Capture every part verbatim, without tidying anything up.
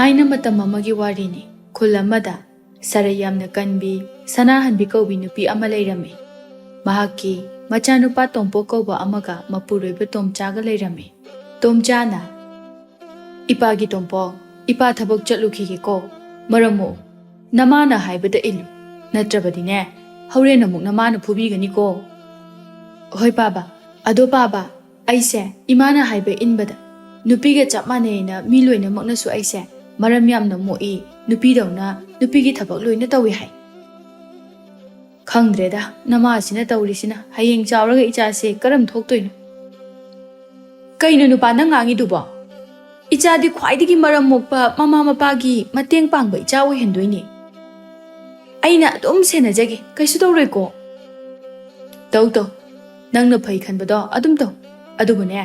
ꯊꯥꯏꯅ ꯃꯇꯝ ꯑꯃꯒꯤ ꯋꯥꯔꯤꯅꯤ꯫ ꯈꯨꯜ ꯑꯃꯗ ꯁꯔꯩ ꯌꯥꯝꯅ ꯀꯟꯕꯤ, ꯁꯅꯥꯍꯟꯕꯤ ꯀꯧꯕꯤ ꯅꯨꯄꯤ ꯑꯃ ꯂꯩꯔꯝꯃꯤ꯫ ꯃꯍꯥꯛꯀꯤ ꯃꯆꯥꯅꯨꯄꯥ ꯇꯣꯝꯄꯣꯛ ꯀꯧꯕ ꯑꯃꯒ ꯃꯄꯨꯔꯣꯏꯕ ꯇꯣꯝꯆꯥꯒ ꯂꯩꯔꯝꯃꯤ꯫ ꯇꯣꯝꯆꯥꯅ, "ꯏꯄꯥꯒꯤ ꯇꯣꯝꯄꯣꯛ, ꯏꯄꯥ ꯊꯕꯛ ꯆꯠꯂꯨꯈꯤꯒꯦꯀꯣ, ꯃꯔꯝ ꯃꯣꯛꯎ꯫ ꯅꯃꯥꯅ ꯍꯥꯏꯕꯗ ꯏꯜꯂꯨ, ꯅꯠꯇ꯭ꯔꯕꯗꯤꯅꯦ, ꯍꯣꯔꯦꯟ ꯑꯃꯨꯛ ꯅꯃꯥꯅ ꯐꯨꯕꯤꯒꯅꯤꯀꯣ꯫" "ꯍꯣꯏ ꯄꯥꯕ꯫ ꯑꯗꯣ ꯄꯥꯕ, ꯑꯩꯁꯦ ꯏꯃꯥꯅ ꯍꯥꯏꯕ ꯏꯟꯕꯗ, ꯅꯨꯄꯤꯒ ꯆꯞ ꯃꯥꯟꯅꯩꯅ ꯃꯤ ꯂꯣꯏꯅꯃꯛꯅꯁꯨ ꯑꯩꯁꯦ ꯃꯔꯝ ꯌꯥꯝꯅ ꯃꯣꯛꯏ, ꯅꯨꯄꯤꯗꯧꯅ ꯅꯨꯄꯤꯒꯤ ꯊꯕꯛ ꯂꯣꯏꯅ ꯇꯧꯏ ꯍꯥꯏ꯫" "ꯈꯪꯗ꯭ꯔꯦꯗ, ꯅꯃꯥꯁꯤꯅ ꯇꯧꯔꯤꯁꯤꯅ꯫ ꯍꯌꯦꯡ ꯆꯥꯎꯔꯒ ꯏꯆꯥꯁꯦ ꯀꯔꯝ ꯊꯣꯛꯇꯣꯏꯅꯣ?" "ꯀꯩꯅꯣ ꯅꯨꯄꯥ ꯅꯪ ꯉꯥꯡꯉꯤꯗꯨꯕꯣ? ꯏꯆꯥꯗꯤ ꯈ꯭ꯋꯥꯏꯗꯒꯤ ꯃꯔꯝ ꯃꯣꯛꯄ, ꯃꯃꯥ ꯃꯄꯥꯒꯤ ꯃꯇꯦꯡ ꯄꯥꯡꯕ ꯏꯆꯥ ꯑꯣꯏꯍꯟꯗꯣꯏꯅꯦ꯫ ꯑꯩꯅ ꯑꯗꯨꯝ ꯁꯦꯟꯅꯖꯒꯦ, ꯀꯩꯁꯨ ꯇꯧꯔꯣꯏꯀꯣ꯫" "ꯇꯧ ꯇꯧ, ꯅꯪꯅ ꯐꯩ ꯈꯟꯕꯗꯣ ꯑꯗꯨꯝ ꯇꯧ꯫ ꯑꯗꯨꯕꯨꯅꯦ,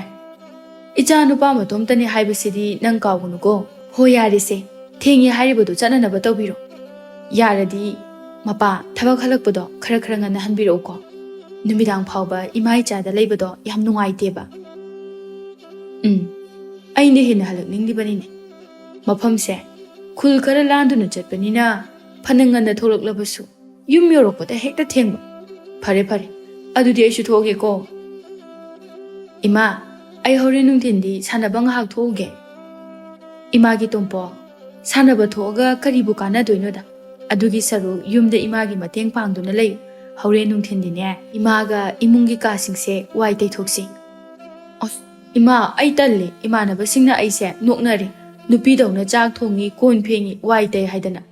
ꯏꯆꯥ ꯅꯨꯄꯥ ꯃꯇꯣꯝꯇꯅꯦ ꯍꯥꯏꯕꯁꯤꯗꯤ ꯅꯪ ꯀꯥꯎꯒꯅꯨꯀꯣ꯫" "ꯍꯣ, ꯌꯥꯔꯦꯁꯦ, ꯊꯦꯡꯉꯦ ꯍꯥꯏꯔꯤꯕꯗꯨ ꯆꯠꯅꯅꯕ ꯇꯧꯕꯤꯔꯣ꯫ ꯌꯥꯔꯗꯤ ꯃꯄꯥ ꯊꯕꯛ ꯍꯜꯂꯛꯄꯗꯣ ꯈꯔ ꯈꯔ ꯉꯟꯅ ꯍꯟꯕꯤꯔꯛꯎꯀꯣ꯫ ꯅꯨꯃꯤꯗꯥꯡ ꯐꯥꯎꯕ ꯏꯃꯥ ꯏꯆꯥꯗ ꯂꯩꯕꯗꯣ ꯌꯥꯝ ꯅꯨꯡꯉꯥꯏꯇꯦꯕ꯫" "ꯎꯝ, ꯑꯩꯅ ꯍꯦꯟꯅ ꯍꯜꯂꯛꯅꯤꯡꯂꯤꯕꯅꯤꯅꯦ꯫ ꯃꯐꯝꯁꯦ ꯈꯨꯜ ꯈꯔ ꯂꯥꯟꯗꯨꯅ ꯆꯠꯄꯅꯤꯅ ꯐꯅ ꯉꯟꯅ ꯊꯣꯛꯂꯛꯂꯕꯁꯨ ꯌꯨꯝ ꯌꯧꯔꯛꯄꯗ ꯍꯦꯛꯇ ꯊꯦꯡꯕ꯫ ꯐꯔꯦ ꯐꯔꯦ, ꯑꯗꯨꯗꯤ ꯑꯩꯁꯨ ꯊꯣꯛꯑꯒꯦꯀꯣ꯫" "ꯏꯃꯥ, ꯑꯩ ꯍꯣꯔꯦꯟ ꯅꯨꯡꯊꯤꯟꯗꯤ ꯁꯥꯟꯅꯕ ꯉꯥꯏꯍꯥꯛ ꯊꯣꯛꯎꯒꯦ꯫" "ꯏꯃꯥꯒꯤ ꯇꯣꯝꯄꯣꯛ, ꯁꯥꯟꯅꯕ ꯊꯣꯛꯑꯒ ꯀꯔꯤꯕꯨ ꯀꯥꯟꯅꯗꯣꯏꯅꯣꯗ? ꯑꯗꯨꯒꯤ ꯁꯔꯨꯛ ꯌꯨꯝꯗ ꯏꯃꯥꯒꯤ ꯃꯇꯦꯡ ꯄꯥꯡꯗꯨꯅ ꯂꯩ꯫ ꯍꯣꯔꯦꯟ ꯅꯨꯡꯊꯤꯟꯗꯤꯅꯦ, ꯏꯃꯥꯒ ꯏꯃꯨꯡꯒꯤ ꯀꯥꯁꯤꯡꯁꯦ ꯋꯥꯏ ꯇꯩꯊꯣꯛꯁꯤ꯫" "ꯑꯁ, ꯏꯃꯥ, ꯑꯩ ꯇꯜꯂꯦ꯫ ꯏꯃꯥꯟꯅꯕꯁꯤꯡꯅ ꯑꯩꯁꯦ ꯅꯣꯛꯅꯔꯦ꯫ ꯅꯨꯄꯤꯗꯧꯅ ꯆꯥꯛ ꯊꯣꯡꯉꯤ, ꯀꯣꯟ ꯐꯦꯡꯉꯤ, ꯋꯥꯏ ꯇꯩ ꯍꯥꯏꯗꯅ꯫"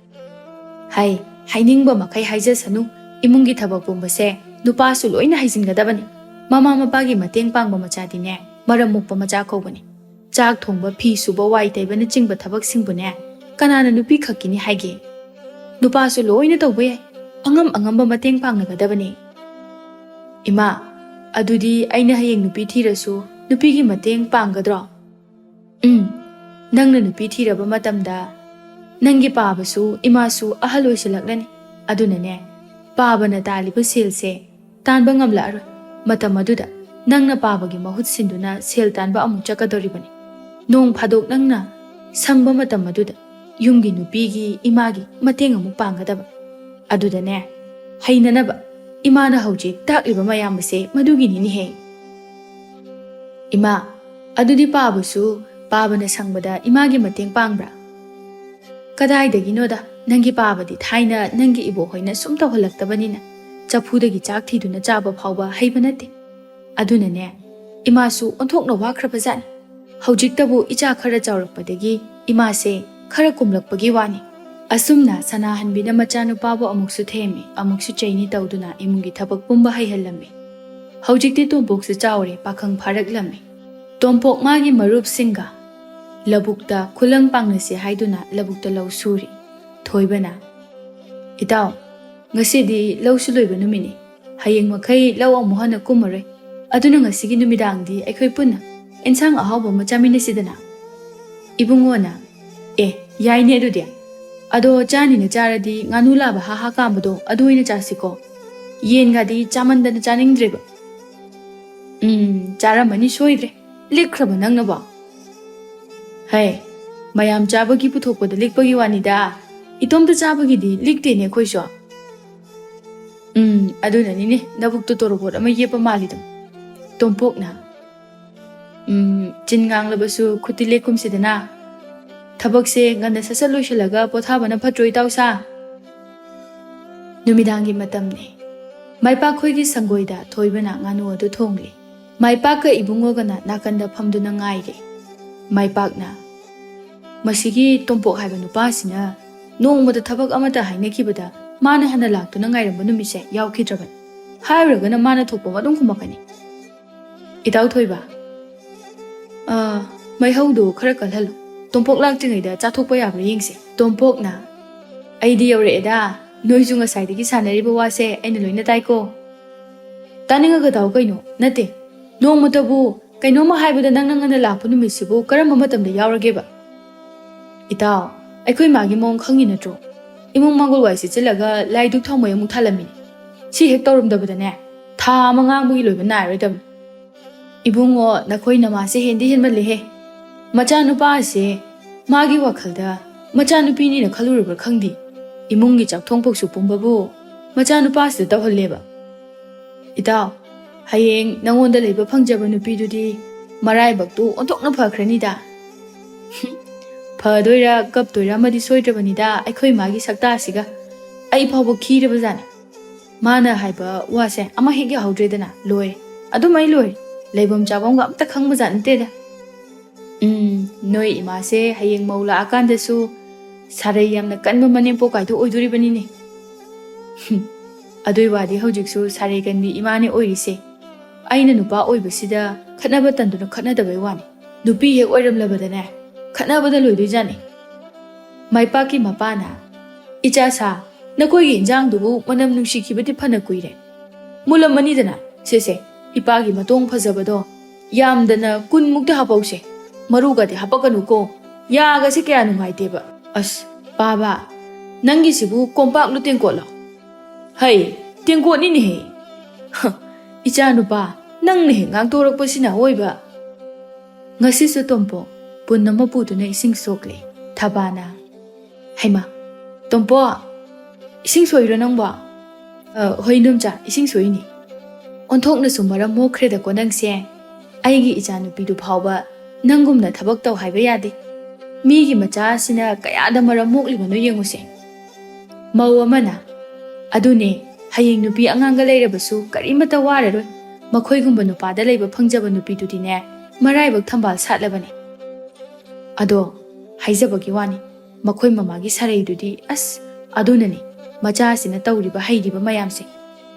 "ꯍꯩ, ꯍꯥꯏꯅꯤꯡꯕ ꯃꯈꯩ ꯍꯥꯏꯖꯁꯅꯨ꯫ ꯏꯃꯨꯡꯒꯤ ꯊꯕꯛ ꯄꯨꯝꯕꯁꯦ ꯅꯨꯄꯥꯁꯨ ꯂꯣꯏꯅ ꯍꯩꯖꯤꯟꯒꯗꯕꯅꯤ꯫ ꯃꯃꯥ ꯃꯄꯥꯒꯤ ꯃꯇꯦꯡ ꯄꯥꯡꯕ ꯃꯆꯥꯗꯤꯅꯦ, ꯃꯔꯝ ꯃꯣꯛꯄ ꯃꯆꯥ ꯀꯧꯕꯅꯤ꯫ ꯆꯥꯛ ꯊꯣꯡꯕ, ꯐꯤ ꯁꯨꯕ, ꯋꯥꯏ ꯇꯩꯕꯅꯆꯤꯡꯕ ꯊꯕꯛꯁꯤꯡꯕꯨꯅꯦ, ꯀꯅꯥꯅ ꯅꯨꯄꯤ ꯈꯛꯀꯤꯅꯤ ꯍꯥꯏꯒꯦ? ꯅꯨꯄꯥꯁꯨ ꯂꯣꯏꯅ ꯇꯧꯕ ꯌꯥꯏ꯫ ꯑꯉꯝ ꯑꯉꯝꯕ ꯃꯇꯦꯡ ꯄꯥꯡꯅꯒꯗꯕꯅꯤ꯫" "ꯏꯃꯥ, ꯑꯗꯨꯗꯤ ꯑꯩꯅ ꯍꯌꯦꯡ ꯅꯨꯄꯤ ꯊꯤꯔꯁꯨ ꯅꯨꯄꯤꯒꯤ ꯃꯇꯦꯡ ꯄꯥꯡꯒꯗ꯭ꯔꯣ?" "ꯎꯝ, ꯅꯪꯅ ꯅꯨꯄꯤ ꯊꯤꯔꯕ ꯃꯇꯝꯗ ꯅꯪꯒꯤ ꯄꯥꯕꯁꯨ ꯏꯃꯥꯁꯨ ꯑꯍꯜ ꯑꯣꯏꯁꯤꯜꯂꯛꯂꯅꯤ꯫ ꯑꯗꯨꯅꯅꯦ, ꯄꯥꯕꯅ ꯇꯥꯜꯂꯤꯕ ꯁꯦꯜꯁꯦ ꯇꯥꯟꯕ ꯉꯝꯂꯛꯑꯔꯣꯏ꯫ ꯃꯇꯝ ꯑꯗꯨꯗ ꯅꯪꯅ ꯄꯥꯕꯒꯤ ꯃꯍꯨꯠ ꯁꯤꯟꯗꯨꯅ ꯁꯦꯜ ꯇꯥꯟꯕ ꯑꯃꯨꯛ ꯆꯠꯀꯗꯧꯔꯤꯕꯅꯤ꯫ ꯅꯣꯡ ꯐꯥꯗꯣꯛ ꯅꯪꯅ ꯁꯪꯕ ꯃꯇꯝ ꯑꯗꯨꯗ ꯌꯨꯝꯒꯤ ꯅꯨꯄꯤꯒꯤ, ꯏꯃꯥꯒꯤ ꯃꯇꯦꯡ ꯑꯃꯨꯛ ꯄꯥꯡꯒꯗꯕ꯫ ꯑꯗꯨꯗꯅꯦ, ꯍꯩꯅꯅꯕ ꯏꯃꯥꯅ ꯍꯧꯖꯤꯛ ꯇꯥꯛꯂꯤꯕ ꯃꯌꯥꯝ ꯑꯁꯦ ꯃꯗꯨꯒꯤꯅꯤꯅꯦꯍꯦ꯫ "ꯏꯃꯥ, ꯑꯗꯨꯗꯤ ꯄꯥꯕꯁꯨ, ꯄꯥꯕꯅ ꯁꯪꯕꯗ ꯏꯃꯥꯒꯤ ꯃꯇꯦꯡ ꯄꯥꯡꯕ꯭ꯔꯥ?" "ꯀꯗꯥꯏꯗꯒꯤꯅꯣꯗ, ꯅꯪꯒꯤ ꯄꯥꯕꯗꯤ ꯊꯥꯏꯅ ꯅꯪꯒꯤ ꯏꯕꯣꯛꯍꯣꯏꯅ ꯁꯨꯝ ꯇꯧꯍꯜꯂꯛꯇꯕꯅꯤꯅ, ꯆꯐꯨꯗꯒꯤ ꯆꯥꯛ ꯊꯤꯗꯨꯅ ꯆꯥꯕ ꯐꯥꯎꯕ ꯍꯩꯕ ꯅꯠꯇꯦ꯫ ꯑꯗꯨꯅꯅꯦ, ꯏꯃꯥꯁꯨ ꯑꯣꯟꯊꯣꯛꯅ ꯋꯥꯈ꯭ꯔꯕꯖꯥꯠꯅꯤ꯫ ꯍꯧꯖꯤꯛꯇꯕꯨ ꯏꯆꯥ ꯈꯔ ꯆꯥꯎꯔꯛꯄꯗꯒꯤ ꯏꯃꯥꯁꯦ ꯈꯔ ꯀꯨꯝꯂꯛꯄꯒꯤ ꯋꯥꯅꯤ꯫" ꯑꯁꯨꯝꯅ ꯁꯅꯥꯍꯟꯕꯤꯅ ꯃꯆꯥꯅꯨꯄꯥꯕꯨ ꯑꯃꯨꯛꯁꯨ ꯊꯦꯝꯃꯤ, ꯑꯃꯨꯛꯁꯨ ꯆꯩꯅꯤ ꯇꯧꯗꯨꯅ ꯏꯃꯨꯡꯒꯤ ꯊꯕꯛ ꯄꯨꯝꯕ ꯍꯩꯍꯜꯂꯝꯃꯤ꯫ ꯍꯧꯖꯤꯛꯇꯤ ꯇꯣꯝꯄꯣꯛꯁꯨ ꯆꯥꯎꯔꯦ, ꯄꯥꯈꯪ ꯐꯥꯔꯛꯂꯝꯃꯤ꯫ ꯇꯣꯝꯄꯣꯛ ꯃꯥꯒꯤ ꯃꯔꯨꯞꯁꯤꯡꯒ ꯂꯧꯕꯨꯛꯇ ꯈꯨꯂꯪ ꯄꯥꯡꯅꯁꯤ ꯍꯥꯏꯗꯨꯅ ꯂꯧꯕꯨꯛꯇ ꯂꯧ ꯁꯨꯔꯤ꯫ ꯊꯣꯏꯕꯅ, "ꯏꯇꯥꯎ, ꯉꯁꯤꯗꯤ ꯂꯧꯁꯨ ꯂꯣꯏꯕ ꯅꯨꯃꯤꯠꯅꯤ꯫ ꯍꯌꯦꯡ ꯃꯈꯩ ꯂꯧ ꯑꯃꯨꯛ ꯍꯟꯅ ꯀꯨꯝꯃꯔꯣꯏ꯫ ꯑꯗꯨꯅ ꯉꯁꯤꯒꯤ ꯅꯨꯃꯤꯗꯥꯡꯗꯤ ꯑꯩꯈꯣꯏ ꯄꯨꯟꯅ ꯑꯦꯟꯁꯥꯡ ꯑꯍꯥꯎꯕ ꯑꯃ ꯆꯥꯃꯤꯟꯅꯁꯤꯗꯅ?" ꯏꯕꯨꯡꯉꯣꯅ, "ꯑꯦ, ꯌꯥꯏꯅꯦ ꯑꯗꯨꯗꯤ꯫ ꯑꯗꯣ ꯆꯥꯅꯤꯅ ꯆꯥꯔꯗꯤ ꯉꯥꯅꯨ ꯂꯥꯕ ꯍꯥ ꯍꯥ ꯀꯥꯝꯕꯗꯣ ꯑꯗꯨ ꯑꯣꯏꯅ ꯆꯥꯁꯤꯀꯣ꯫ ꯌꯦꯟꯒꯗꯤ ꯆꯥꯃꯟꯗꯅ ꯆꯥꯅꯤꯡꯗ꯭ꯔꯦꯕ꯫" "ꯎꯝ, ꯆꯥꯔꯝꯃꯅꯤ ꯁꯣꯏꯗ꯭ꯔꯦ꯫ ꯂꯤꯛꯈ꯭ꯔꯕ ꯅꯪꯅꯕꯣ?" "ꯍꯩ, ꯃꯌꯥꯝ ꯆꯥꯕꯒꯤ ꯄꯨꯊꯣꯛꯄꯗ ꯂꯤꯛꯄꯒꯤ ꯋꯥꯅꯤꯗ꯫ ꯏꯇꯣꯝꯇ ꯆꯥꯕꯒꯤꯗꯤ ꯂꯤꯛꯇꯦꯅꯦ ꯑꯩꯈꯣꯏꯁꯨ꯫" "ꯎꯝ, ꯑꯗꯨꯅꯅꯤꯅꯦ ꯅꯕꯨꯛꯇꯣ ꯇꯣꯔꯣꯕꯣꯠ ꯑꯃ ꯌꯦꯞꯄ ꯃꯥꯜꯂꯤꯗꯣ꯫" ꯇꯣꯝꯄꯣꯛꯅ, "ꯎꯝ, ꯆꯤꯟ ꯉꯥꯡꯂꯕꯁꯨ ꯈꯨꯠꯇꯤ ꯂꯦꯛꯀꯨꯝꯁꯤꯗꯅ꯫ ꯊꯕꯛꯁꯦ ꯉꯟꯅ ꯁꯠ ꯁꯠ ꯂꯣꯏꯁꯤꯜꯂꯒ ꯄꯣꯊꯥꯕꯅ ꯐꯠꯇ꯭ꯔꯣ, ꯏꯇꯥꯎꯁꯥ?" ꯅꯨꯃꯤꯗꯥꯡꯒꯤ ꯃꯇꯝꯅꯤ꯫ ꯃꯥꯏꯄꯥꯛꯈꯣꯏꯒꯤ ꯁꯪꯒꯣꯏꯗ ꯊꯣꯏꯕꯅ ꯉꯥꯅꯨ ꯑꯗꯨ ꯊꯣꯡꯂꯤ꯫ ꯃꯥꯏꯄꯥꯛꯀ ꯏꯕꯨꯡꯉꯣꯒꯅ ꯅꯥꯀꯟꯗ ꯐꯝꯗꯨꯅ ꯉꯥꯏꯔꯤ꯫ ꯃꯥꯏꯄꯥꯛꯅ, "ꯃꯁꯤꯒꯤ ꯇꯣꯝꯄꯣꯛ ꯍꯥꯏꯕ ꯅꯨꯄꯥꯁꯤꯅ ꯅꯣꯡꯃꯗ ꯊꯕꯛ ꯑꯃꯇ ꯍꯥꯏꯅꯈꯤꯕꯗ ꯃꯥꯅ ꯍꯟꯅ ꯂꯥꯛꯇꯨꯅ ꯉꯥꯏꯔꯝꯕ ꯅꯨꯃꯤꯠꯁꯦ ꯌꯥꯎꯈꯤꯗ꯭ꯔꯕꯅꯤ꯫ ꯍꯥꯏꯔꯨꯔꯒꯅ ꯃꯥꯅ ꯊꯣꯛꯄ ꯑꯗꯨꯝ ꯈꯨꯝꯃꯛꯀꯅꯤ꯫" "ꯏꯇꯥꯎ ꯊꯣꯏꯕ, ꯑꯥ, ꯃꯩꯍꯧꯗꯨ ꯈꯔ ꯀꯜꯍꯜꯂꯨ꯫ ꯇꯣꯝꯄꯣꯛ ꯂꯥꯛꯇ꯭ꯔꯤꯉꯩꯗ ꯆꯥꯊꯣꯛꯄ ꯌꯥꯕ꯭ꯔꯥ ꯌꯦꯡꯁꯦ꯫" ꯇꯣꯝꯄꯣꯛꯅ, "ꯑꯩꯗꯤ ꯌꯧꯔꯛꯑꯦꯗ꯫ ꯅꯣꯏꯁꯨ ꯉꯁꯥꯏꯗꯒꯤ ꯁꯥꯟꯅꯔꯤꯕ ꯋꯥꯁꯦ ꯑꯩꯅ ꯂꯣꯏꯅ ꯇꯥꯏꯀꯣ꯫" "ꯇꯥꯅꯤꯡꯉꯒ ꯇꯥꯎ ꯀꯩꯅꯣ꯫ ꯅꯠꯇꯦ, ꯅꯣꯡꯃꯇꯕꯨ ꯀꯩꯅꯣꯝꯃ ꯍꯥꯏꯕꯗ ꯅꯪꯅ ꯉꯟꯅ ꯂꯥꯛꯄ ꯅꯨꯃꯤꯠꯁꯤꯕꯨ ꯀꯔꯝꯕ ꯃꯇꯝꯗ ꯌꯥꯎꯔꯒꯦꯕ?" "ꯏꯇꯥꯎ, ꯑꯩꯈꯣꯏ ꯃꯥꯒꯤ ꯃꯑꯣꯡ ꯈꯪꯉꯤ ꯅꯠꯇ꯭ꯔꯣ? ꯏꯃꯨꯡ ꯃꯪꯒꯣꯜ ꯋꯥꯏ ꯁꯤꯠꯆꯤꯜꯂꯒ ꯂꯥꯏ ꯙꯨꯛ ꯊꯥꯎꯃꯩ ꯑꯃꯨꯛ ꯊꯥꯜꯂꯝꯃꯤꯅꯤ꯫ ꯁꯤ ꯍꯦꯛ ꯇꯧꯔꯝꯗꯕꯗꯅꯦ, ꯊꯥ ꯑꯃ ꯉꯥꯡꯕꯒꯤ ꯂꯣꯏꯕ ꯅꯥꯏꯔꯣꯏꯗꯕꯅꯤ꯫" "ꯏꯕꯨꯡꯉꯣ, ꯅꯈꯣꯏ ꯅꯃꯥꯁꯦ ꯍꯦꯟꯗꯤ ꯍꯦꯟꯃꯜꯂꯦꯍꯦ꯫ ꯃꯆꯥꯅꯨꯄꯥ ꯑꯁꯦ ꯃꯥꯒꯤ ꯋꯥꯈꯜꯗ ꯃꯆꯥꯅꯨꯄꯤꯅꯤꯅ ꯈꯜꯂꯨꯔꯕ꯭ꯔꯥ ꯈꯪꯗꯦ, ꯏꯃꯨꯡꯒꯤ ꯆꯥꯛꯊꯣꯡ ꯄꯣꯛꯁꯨ ꯄꯨꯝꯕꯕꯨ ꯃꯆꯥꯅꯨꯄꯥꯁꯤꯗ ꯇꯧꯍꯜꯂꯦꯕ꯫ "ꯏꯇꯥꯎ, ꯍꯌꯦꯡ ꯅꯪꯉꯣꯟꯗ ꯂꯩꯕ ꯐꯪꯖꯕ ꯅꯨꯄꯤꯗꯨꯗꯤ ꯃꯔꯥꯏꯕꯛꯇꯨ ꯑꯣꯟꯊꯣꯛꯅ ꯐꯈ꯭ꯔꯅꯤꯗ꯫" ꯐꯗꯣꯏꯔꯥ ꯀꯞꯇꯣꯏꯔꯥ ꯑꯃꯗꯤ ꯁꯣꯏꯗ꯭ꯔꯕꯅꯤꯗ ꯑꯩꯈꯣꯏ ꯃꯥꯒꯤ ꯁꯛꯇꯥꯁꯤꯒ꯫ ꯑꯩ ꯐꯥꯎꯕ ꯈꯤꯔꯕꯖꯥꯠꯅꯤ꯫ ꯃꯥꯅ ꯍꯥꯏꯕ ꯋꯥꯁꯦ ꯑꯃ ꯍꯦꯛ ꯌꯥꯍꯧꯗ꯭ꯔꯦꯗꯅ, ꯂꯣꯏꯔꯦ꯫ ꯑꯗꯨꯝ ꯑꯩ ꯂꯣꯏꯔꯦ꯫ ꯂꯩꯐꯝ ꯆꯥꯐꯝꯒ ꯑꯝꯇ ꯈꯪꯕꯖꯥꯠ ꯅꯠꯇꯦꯗ꯫ "ꯎꯝ, ꯅꯣꯏ ꯏꯃꯥꯁꯦ ꯍꯌꯦꯡ ꯃꯧ ꯂꯥꯛꯑꯀꯥꯟꯗꯁꯨ ꯁꯥꯔꯩ ꯌꯥꯝꯅ ꯀꯟꯕ ꯃꯅꯦꯝꯄꯣꯛ ꯀꯥꯏꯗꯣ ꯑꯣꯏꯗꯣꯔꯤꯕꯅꯤꯅꯦ꯫" ꯍꯨꯝ, ꯑꯗꯨꯏ ꯋꯥꯗꯤ ꯍꯧꯖꯤꯛꯁꯨ ꯁꯥꯔꯩ ꯀꯟꯕꯤ ꯏꯃꯥꯅꯦ ꯑꯣꯏꯔꯤꯁꯦ꯫ ꯑꯩꯅ ꯅꯨꯄꯥ ꯑꯣꯏꯕꯁꯤꯗ ꯈꯠꯅꯕ ꯇꯟꯗꯨꯅ ꯈꯠꯅꯗꯕꯩ ꯋꯥꯅꯤ꯫ ꯅꯨꯄꯤ ꯍꯦꯛ ꯑꯣꯏꯔꯝꯂꯕꯗꯅꯦ, ꯈꯠꯅꯕꯗ ꯂꯣꯏꯗꯣꯏꯖꯥꯠꯅꯤ꯫ ꯃꯥꯏꯄꯥꯛꯀꯤ ꯃꯄꯥꯅ, "ꯏꯆꯥ ꯁꯥ, ꯅꯈꯣꯏꯒꯤ ꯏꯟꯖꯥꯡꯗꯨꯕꯨ ꯃꯅꯝ ꯅꯨꯡꯁꯤꯈꯤꯕꯗꯤ ꯐꯅ ꯀꯨꯏꯔꯦ꯫ ꯃꯨꯜꯂꯝꯃꯅꯤꯗꯅ, ꯁꯦꯁꯦ, ꯏꯄꯥꯒꯤ ꯃꯇꯣꯡ ꯐꯖꯕꯗꯣ ꯌꯥꯝꯗꯅ ꯀꯨꯟꯃꯨꯛꯇ ꯍꯥꯞꯄꯧꯁꯦ꯫ ꯃꯔꯨꯒꯗꯤ ꯍꯥꯄꯛꯀꯅꯨꯀꯣ꯫ ꯌꯥꯒꯁꯦ ꯀꯌꯥ ꯅꯨꯡꯉꯥꯏꯇꯦꯕ꯫" "ꯑꯁ, ꯄꯥꯕ, ꯅꯪꯒꯤꯁꯤꯕꯨ ꯀꯣꯝꯄꯥꯛꯂꯣ ꯇꯦꯡꯀꯣꯠꯂꯣ?" "ꯍꯩ, ꯇꯦꯡꯀꯣꯠꯅꯤꯅꯦꯍꯦ꯫" "ꯍ, ꯏꯆꯥ ꯅꯨꯄꯥ, ꯅꯪꯅ ꯍꯦꯛ ꯉꯥꯡꯊꯣꯔꯛꯄꯁꯤꯅ ꯑꯣꯏꯕ꯫" ꯉꯁꯤꯁꯨ ꯇꯣꯝꯄꯣ ꯄꯨꯟ ꯑꯃ ꯄꯨꯗꯨꯅ ꯏꯁꯤꯡ ꯁꯣꯛꯂꯦ꯫ ꯊꯕꯥꯅ, "ꯍꯩꯃꯥ, ꯇꯣꯝꯄꯣ, ꯏꯁꯤꯡ ꯁꯣꯛꯏꯔꯣ ꯅꯪꯕꯣ?" "ꯑ, ꯍꯣꯏ ꯏꯅꯣꯝꯆꯥ, ꯏꯁꯤꯡ ꯁꯣꯛꯏꯅꯦ꯫" "ꯑꯣꯟꯊꯣꯛꯅꯁꯨ ꯃꯔꯝ ꯃꯣꯛꯈ꯭ꯔꯦꯗꯀꯣ ꯅꯪꯁꯦ꯫ ꯑꯩꯒꯤ ꯏꯆꯥꯅꯨꯄꯤꯗꯨ ꯐꯥꯎꯕ ꯅꯪꯒꯨꯝꯅ ꯊꯕꯛ ꯇꯧ ꯍꯥꯏꯕ ꯌꯥꯗꯦ꯫ ꯃꯤꯒꯤ ꯃꯆꯥꯁꯤꯅ ꯀꯌꯥꯗ ꯃꯔꯝ ꯃꯣꯛꯂꯤꯕꯅꯣ ꯌꯦꯡꯉꯨꯁꯦ꯫" ꯃꯧ ꯑꯃꯅ, "ꯑꯗꯨꯅꯦ, ꯍꯌꯦꯡ ꯅꯨꯄꯤ ꯑꯉꯥꯡꯒ ꯂꯩꯔꯕꯁꯨ ꯀꯔꯤꯃꯠꯇ ꯋꯥꯔꯔꯣꯏ꯫ ꯃꯈꯣꯏꯒꯨꯝꯕ ꯅꯨꯄꯥꯗ ꯂꯩꯕ ꯐꯪꯖꯕ ꯅꯨꯄꯤꯗꯨꯗꯤꯅꯦ, ꯃꯔꯥꯏꯕꯛ ꯊꯝꯕꯥꯜ ꯁꯥꯠꯂꯕꯅꯦ꯫ ꯑꯗꯣ ꯍꯥꯏꯖꯕꯒꯤ ꯋꯥꯅꯤ, ꯃꯈꯣꯏ ꯃꯃꯥꯒꯤ ꯁꯥꯔꯩꯗꯨꯗꯤ, ꯑꯁ, ꯑꯗꯨꯅꯅꯦ ꯃꯆꯥꯁꯤꯅ ꯇꯧꯔꯤꯕ ꯍꯩꯔꯤꯕ ꯃꯌꯥꯝꯁꯦ꯫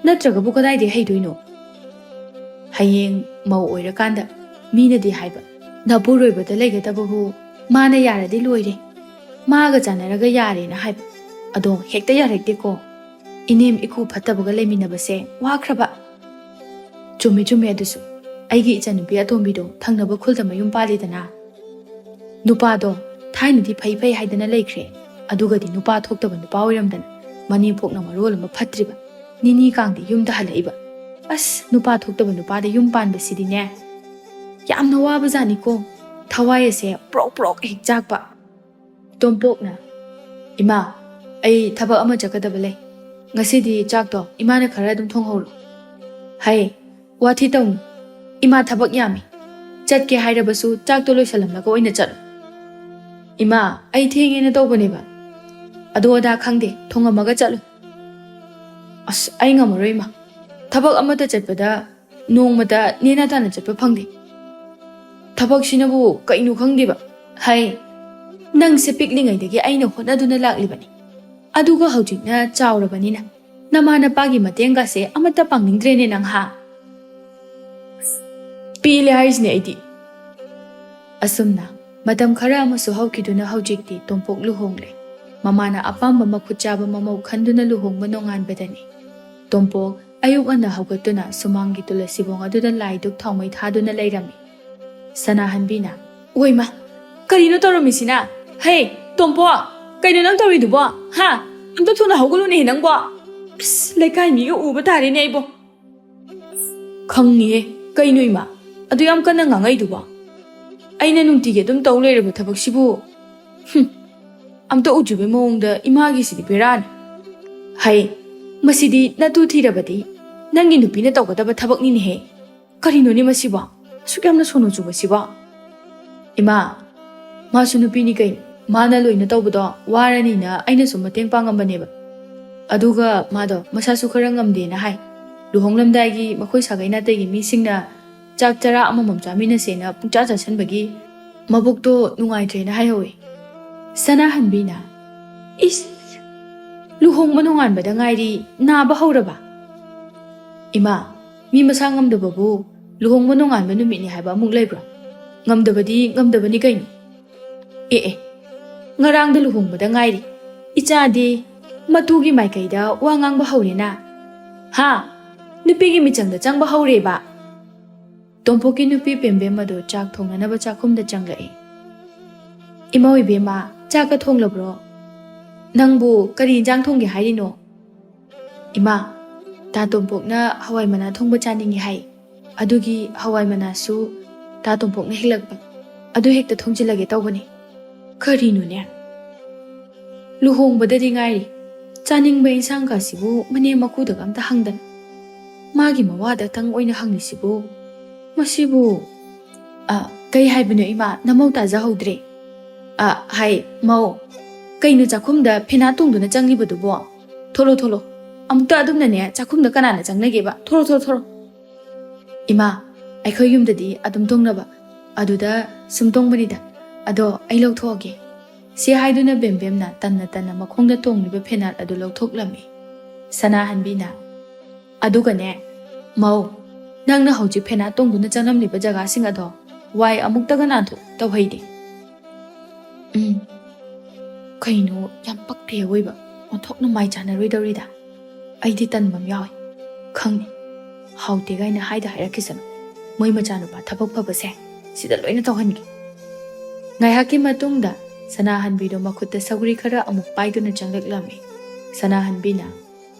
ꯅꯠꯇ꯭ꯔꯒꯕꯨ ꯀꯗꯥꯏꯗꯒꯤ ꯍꯩꯗꯣꯏꯅꯣ? ꯍꯌꯦꯡ ꯃꯧ ꯑꯣꯏꯔꯀꯥꯟꯗ ꯃꯤꯅꯗꯤ ꯍꯥꯏꯕ, ꯅꯄꯨꯔꯣꯏꯕꯗ ꯂꯩꯒꯗꯕꯕꯨ ꯃꯥꯅ ꯌꯥꯔꯗꯤ ꯂꯣꯏꯔꯦ, ꯃꯥꯒ ꯆꯥꯟꯅꯔꯒ ꯌꯥꯔꯦꯅ ꯍꯥꯏꯕ꯫ ꯑꯗꯣ ꯍꯦꯛꯇ ꯌꯥꯔꯛꯇꯦꯀꯣ꯫ ꯏꯅꯦꯝ ꯏꯀꯨ ꯐꯠꯇꯕꯒ ꯂꯩꯃꯤꯟꯅꯕꯁꯦ ꯋꯥꯈ꯭ꯔꯕ꯫" ꯆꯨꯝꯃꯤ, ꯆꯨꯝꯃꯤ ꯑꯗꯨꯁꯨ꯫ ꯑꯩꯒꯤ ꯏꯆꯟꯅꯨꯄꯤ ꯑꯇꯣꯝꯕꯤꯗꯣ ꯊꯪꯅꯕ ꯈꯨꯜꯗ ꯃꯌꯨꯝ ꯄꯥꯜꯂꯤꯗꯅ꯫ ꯅꯨꯄꯥꯗꯣ ꯊꯥꯏꯅꯗꯤ ꯐꯩ ꯐꯩ ꯍꯥꯏꯗꯅ ꯂꯩꯈ꯭ꯔꯦ, ꯑꯗꯨꯒꯗꯤ ꯅꯨꯄꯥ ꯊꯣꯛꯇꯕ ꯅꯨꯄꯥ ꯑꯣꯏꯔꯝꯗꯅ ꯃꯅꯦꯝꯄꯣꯛꯅ ꯃꯔꯣꯜ ꯑꯃ ꯐꯠꯇ꯭ꯔꯤꯕ, ꯅꯤꯅꯤ ꯀꯥꯡꯗꯤ ꯌꯨꯝꯗ ꯍꯜꯂꯛꯏꯕ꯫ ꯑꯁ, ꯅꯨꯄꯥ ꯊꯣꯛꯇꯕ ꯅꯨꯄꯥꯗ ꯌꯨꯝ ꯄꯥꯟꯕꯁꯤꯗꯤꯅꯦ, ꯌꯥꯝꯅ ꯋꯥꯕꯖꯥꯠꯅꯤꯀꯣ꯫ ꯊꯋꯥꯏ ꯑꯁꯦ ꯄ꯭ꯔꯣꯛ ꯄ꯭ꯔꯣꯛ ꯍꯦꯛ ꯆꯥꯛꯄ꯫ ꯇꯣꯝꯄꯣꯛꯅ, "ꯏꯃꯥ, ꯑꯩ ꯊꯕꯛ ꯑꯃ ꯆꯠꯀꯗꯕ ꯂꯩ꯫ ꯉꯁꯤꯗꯤ ꯆꯥꯛꯇꯣ ꯏꯃꯥꯅ ꯈꯔ ꯑꯗꯨꯝ ꯊꯣꯡꯍꯧꯔꯣ꯫" "ꯍꯩ, ꯋꯥꯊꯤ ꯇꯧꯅꯨ꯫ ꯏꯃꯥ ꯊꯕꯛ ꯌꯥꯝꯃꯤ꯫ ꯆꯠꯀꯦ ꯍꯥꯏꯔꯕꯁꯨ ꯆꯥꯛꯇꯣ ꯂꯣꯏꯁꯜꯂꯝꯂꯒ ꯑꯣꯏꯅ ꯆꯠꯂꯣ꯫" "ꯏꯃꯥ, ꯑꯩ ꯊꯦꯡꯉꯦꯅ ꯇꯧꯕꯅꯦꯕ꯫ ꯑꯗꯨ ꯑꯗꯥ ꯈꯪꯗꯦ, ꯊꯣꯡꯉꯝꯃꯒ ꯆꯠꯂꯨ꯫" "ꯑꯁ, ꯑꯩ ꯉꯝꯃꯔꯣꯏ, ꯏꯃꯥ꯫ ꯊꯕꯛ ꯑꯃꯠꯇ ꯆꯠꯄꯗ ꯅꯣꯡꯃꯇ ꯅꯦꯅꯥ ꯇꯥꯅ ꯆꯠꯄ ꯐꯪꯗꯦ꯫ ꯊꯕꯛꯁꯤꯅꯕꯨ ꯀꯩꯅꯣ ꯈꯪꯗꯦꯕ꯫" "ꯍꯩ, ꯅꯪꯁꯦ ꯄꯤꯛꯂꯤꯉꯩꯗꯒꯤ ꯑꯩꯅ ꯍꯣꯠꯅꯗꯨꯅ ꯂꯥꯛꯂꯤꯕꯅꯤ꯫ ꯑꯗꯨꯒ ꯍꯧꯖꯤꯛꯅ ꯆꯥꯎꯔꯕꯅꯤꯅ ꯅꯃꯥ ꯅꯄꯥꯒꯤ ꯃꯇꯦꯡꯒꯁꯦ ꯑꯃꯠꯇ ꯄꯥꯡꯅꯤꯡꯗ꯭ꯔꯦꯅꯦ ꯅꯪ, ꯍꯥ?" "ꯄꯦꯜꯂꯦ ꯍꯥꯏꯔꯤꯁꯤꯅꯦ ꯑꯩꯗꯤ꯫" ꯑꯁꯨꯝꯅ ꯃꯇꯝ ꯈꯔ ꯑꯃꯁꯨ ꯍꯧꯈꯤꯗꯨꯅ ꯍꯧꯖꯤꯛꯇꯤ ꯇꯣꯝꯄꯣꯛ ꯂꯨꯍꯣꯡꯂꯦ꯫ ꯃꯃꯥꯅ ꯑꯄꯥꯝꯕ ꯃꯈꯨꯠ ꯆꯥꯕ ꯃꯃꯧ ꯈꯟꯗꯨꯅ ꯂꯨꯍꯣꯡꯕ ꯅꯣꯡꯉꯥꯟꯕꯗꯅꯤ꯫ ꯇꯣꯝꯄꯣꯛ ꯑꯌꯨꯛ ꯉꯟꯅ ꯍꯧꯒꯠꯇꯨꯅ ꯁꯨꯃꯥꯡꯒꯤ ꯇꯨꯂꯁꯤꯕꯣꯡ ꯑꯗꯨꯗ ꯂꯥꯏ ꯙꯨꯛ ꯊꯥꯎꯃꯩ ꯊꯥꯗꯨꯅ ꯂꯩꯔꯝꯃꯤ꯫ ꯁꯅꯥꯍꯟꯕꯤꯅ, "ꯑꯣꯏꯃ, ꯀꯔꯤꯅꯣ ꯇꯧꯔꯝꯃꯤꯁꯤꯅ? ꯍꯦ, ꯇꯣꯝꯄꯣꯛ, ꯀꯩꯅꯣ ꯅꯪ ꯇꯧꯔꯤꯗꯨꯕꯣ? ꯍꯥ? ꯑꯝꯇ ꯊꯨꯅ ꯍꯧꯒꯠꯂꯨꯅꯦꯍꯦ ꯅꯪꯕꯣ꯫ ꯑꯁ, ꯂꯩꯀꯥꯏ ꯃꯤꯒ ꯎꯕ ꯇꯥꯔꯦꯅꯦ ꯑꯩꯕꯣ꯫" "ꯈꯪꯉꯤꯍꯦ, ꯀꯩꯅꯣ ꯏꯃꯥ? ꯑꯗꯨ ꯌꯥꯝ ꯀꯟꯅ ꯉꯥꯡꯉꯛꯏꯗꯨꯕꯣ? ꯑꯩꯅ ꯅꯨꯡꯇꯤꯒꯤ ꯑꯗꯨꯝ ꯇꯧ ꯂꯩꯔꯕ ꯊꯕꯛꯁꯤꯕꯨ? ꯍꯨꯝ, ꯑꯝꯇ ꯎꯗ꯭ꯔꯤꯕꯩ ꯃꯑꯣꯡꯗ ꯏꯃꯥꯒꯤꯁꯤꯗꯤ ꯕꯦꯔꯥꯅꯤ꯫ ꯍꯩ, ꯃꯁꯤꯗꯤ ꯅꯇꯨ ꯊꯤꯔꯕꯗꯤ ꯅꯪꯒꯤ ꯅꯨꯄꯤꯅ ꯇꯧꯒꯗꯕ ꯊꯕꯛꯅꯤꯅꯦꯍꯦ꯫ ꯀꯔꯤꯅꯣꯅꯦ ꯃꯁꯤꯕꯣ? ꯑꯁꯨꯛ ꯌꯥꯝꯅ ꯁꯣꯅꯣ ꯆꯨꯕꯁꯤꯕꯣ?" "ꯏꯃꯥ, ꯃꯥꯁꯨ ꯅꯨꯄꯤꯅꯤ ꯀꯩꯅꯣ꯫ ꯃꯥꯅ ꯂꯣꯏꯅ ꯇꯧꯕꯗꯣ ꯋꯥꯔꯅꯤꯅ ꯑꯩꯅ ꯁꯨꯝ ꯃꯇꯦꯡ ꯄꯥꯡꯉꯝꯕꯅꯦꯕ꯫ ꯑꯗꯨꯒ ꯃꯥꯗꯣ ꯃꯁꯥꯁꯨ ꯈꯔ ꯉꯝꯗꯦꯅ ꯍꯥꯏ꯫ ꯂꯨꯍꯣꯡꯂꯝꯗꯥꯏꯒꯤ ꯃꯈꯣꯏ ꯁꯥꯒꯩ ꯅꯥꯇꯩꯒꯤ ꯃꯤꯁꯤꯡꯅ ꯆꯥꯛ ꯆꯔꯥ ꯑꯃꯃꯝ ꯆꯥꯃꯤꯟꯅꯁꯦꯅ ꯄꯨꯡꯆꯥ ꯆꯥꯁꯤꯟꯕꯒꯤ ꯃꯕꯨꯛꯇꯣ ꯅꯨꯡꯉꯥꯏꯇ꯭ꯔꯦꯅ ꯍꯥꯏꯍꯧꯋꯦ꯫" ꯁꯅꯥꯍꯟꯕꯤꯅ, "ꯏꯁ! ꯂꯨꯍꯣꯡꯕ ꯅꯣꯡꯉꯥꯟꯕꯗ ꯉꯥꯏꯔꯤ, ꯅꯥꯕ ꯍꯧꯔꯕ?" "ꯏꯃꯥ, ꯃꯤ ꯃꯁꯥ ꯉꯝꯗꯕꯕꯨ ꯂꯨꯍꯣꯡꯕ ꯅꯣꯡꯉꯥꯟꯕ ꯅꯨꯃꯤꯠꯅꯤ ꯍꯥꯏꯕ ꯑꯃꯨꯛ ꯂꯩꯕ꯭ꯔꯣ? ꯉꯝꯗꯕꯗꯤ ꯉꯝꯗꯕꯅꯤ ꯀꯩꯅꯣ꯫ ꯑꯦ ꯑꯦ, ꯉꯔꯥꯡꯗ ꯂꯨꯍꯣꯡꯕꯗ ꯉꯥꯏꯔꯤ꯫ ꯏꯆꯥꯗꯤ ꯃꯇꯨꯒꯤ ꯃꯥꯏꯀꯩꯗ ꯋꯥ ꯉꯥꯡꯕ ꯍꯧꯔꯦꯅ꯫ ꯍꯥ? ꯅꯨꯄꯤꯒꯤ ꯃꯤꯆꯪꯗ ꯆꯪꯕ ꯍꯧꯔꯦꯕ꯫" ꯇꯣꯝꯄꯣꯛꯀꯤ ꯅꯨꯄꯤ ꯄꯦꯝꯕꯦꯝ ꯑꯗꯨ ꯆꯥꯛ ꯊꯣꯡꯅꯅꯕ ꯆꯥꯛꯈꯨꯝꯗ ꯆꯪꯂꯛꯏ꯫ "ꯏꯃꯧ ꯏꯕꯦꯝꯃ, ꯆꯥꯛꯀ ꯊꯣꯡꯂꯕ꯭ꯔꯣ? ꯅꯪꯕꯨ ꯀꯔꯤ ꯏꯟꯖꯥꯡ ꯊꯣꯡꯒꯦ ꯍꯥꯏꯔꯤꯅꯣ?" "ꯏꯃꯥ, ꯇꯥ ꯇꯣꯝꯄꯣꯛꯅ ꯍꯋꯥꯏ ꯃꯅꯥ ꯊꯣꯡꯕ ꯆꯥꯅꯤꯡꯉꯤ ꯍꯥꯏ꯫ ꯑꯗꯨꯒꯤ ꯍꯋꯥꯏ ꯃꯅꯥꯁꯨ ꯇꯥ ꯇꯣꯝꯄꯣꯛꯅ ꯍꯦꯛꯂꯛꯄ꯫ ꯑꯗꯨ ꯍꯦꯛꯇ ꯊꯣꯡꯖꯤꯜꯂꯒꯦ ꯇꯧꯕꯅꯤ꯫" "ꯀꯔꯤꯅꯣꯅꯦ? ꯂꯨꯍꯣꯡꯕꯗꯗꯤ ꯉꯥꯏꯔꯤ, ꯆꯥꯅꯤꯡꯕ ꯏꯟꯁꯥꯡꯒꯁꯤꯕꯨ ꯃꯅꯦꯝ ꯃꯀꯨꯗꯒ ꯑꯝꯇ ꯍꯪꯗꯅ꯫ ꯃꯥꯒꯤ ꯃꯋꯥꯗꯇꯪ ꯑꯣꯏꯅ ꯍꯪꯂꯤꯁꯤꯕꯨ꯫ ꯃꯁꯤꯕꯨ, ꯑ, ꯀꯩ ꯍꯥꯏꯕꯅꯣ ꯏꯃꯥ? ꯅꯃꯧ ꯇꯥꯖꯍꯧꯗ꯭ꯔꯦ꯫ ꯑ, ꯍꯥꯏ, ꯃꯧ, ꯀꯩꯅꯣ ꯆꯥꯛꯈꯨꯝꯗ ꯐꯦꯅꯥ ꯇꯣꯡꯗꯨꯅ ꯆꯪꯂꯤꯕꯗꯨꯕꯣ? ꯊꯣꯂꯣ, ꯊꯣꯂꯣ꯫ ꯑꯃꯨꯛꯇ ꯑꯗꯨꯝꯅꯅꯦ ꯆꯥꯛꯈꯨꯝꯗ ꯀꯅꯥꯅ ꯆꯪꯅꯒꯦꯕ? ꯊꯣꯂꯣ, ꯊꯣꯂꯣ, ꯊꯣꯂꯣ꯫ ꯏꯃꯥ, ꯑꯩꯈꯣꯏ ꯌꯨꯝꯗꯗꯤ ꯑꯗꯨꯝ ꯇꯣꯡꯅꯕ, ꯑꯗꯨꯗ ꯁꯨꯝ ꯇꯣꯡꯕꯅꯤꯗ꯫ ꯑꯗꯣ ꯑꯩ ꯂꯧꯊꯣꯛꯑꯒꯦ꯫ ꯁꯤ ꯍꯥꯏꯗꯨꯅ ꯕꯦꯝꯕꯦꯝꯅ ꯇꯟꯅ ꯇꯟꯅ ꯃꯈꯣꯡꯗ ꯇꯣꯡꯂꯤꯕ ꯐꯦꯅꯥꯠ ꯑꯗꯨ ꯂꯧꯊꯣꯛꯂꯝꯃꯤ꯫ ꯁꯅꯥꯍꯟꯕꯤꯅ, ꯑꯗꯨꯒꯅꯦ, ꯃꯧ, ꯅꯪꯅ ꯍꯧꯖꯤꯛ ꯐꯦꯅꯥꯠ ꯇꯣꯡꯗꯨꯅ ꯆꯪꯂꯝꯂꯤꯕ ꯖꯒꯥꯁꯤꯡ ꯑꯗꯣ ꯋꯥꯏ ꯑꯃꯨꯛꯇꯒ ꯅꯥꯟꯊꯣꯛ ꯇꯧꯍꯩꯗꯦ꯫ ꯎꯝ, ꯀꯩꯅꯣ ꯌꯥꯝ ꯄꯛꯇꯦ ꯑꯋꯣꯏꯕ, ꯑꯣꯟꯊꯣꯛꯅ ꯃꯥꯏ ꯆꯥꯟꯅꯔꯣꯏꯗꯧꯔꯤꯗ꯫ ꯑꯩꯗꯤ ꯇꯟꯕ ꯑꯃ ꯌꯥꯎꯏ꯫ ꯈꯪꯅꯤ, ꯍꯥꯎꯇꯦ ꯀꯥꯏꯅ ꯍꯥꯏꯗ ꯍꯥꯏꯔꯛꯈꯤꯁꯅꯨ꯫ ꯃꯣꯏ ꯃꯆꯥꯅꯨꯄꯥ ꯊꯕꯛ ꯐꯕꯁꯦ ꯁꯤꯗ ꯂꯣꯏꯅ ꯇꯧꯍꯟꯒꯦ꯫ ꯉꯥꯏꯍꯥꯛꯀꯤ ꯃꯇꯨꯡꯗ ꯁꯅꯥꯍꯟꯕꯤꯗꯣ ꯃꯈꯨꯠꯇ ꯁꯧꯒ꯭ꯔꯤ ꯈꯔ ꯑꯃꯨꯛ ꯄꯥꯏꯗꯨꯅ ꯆꯪꯂꯛꯂꯝꯃꯤ꯫ ꯁꯅꯥꯍꯟꯕꯤꯅ,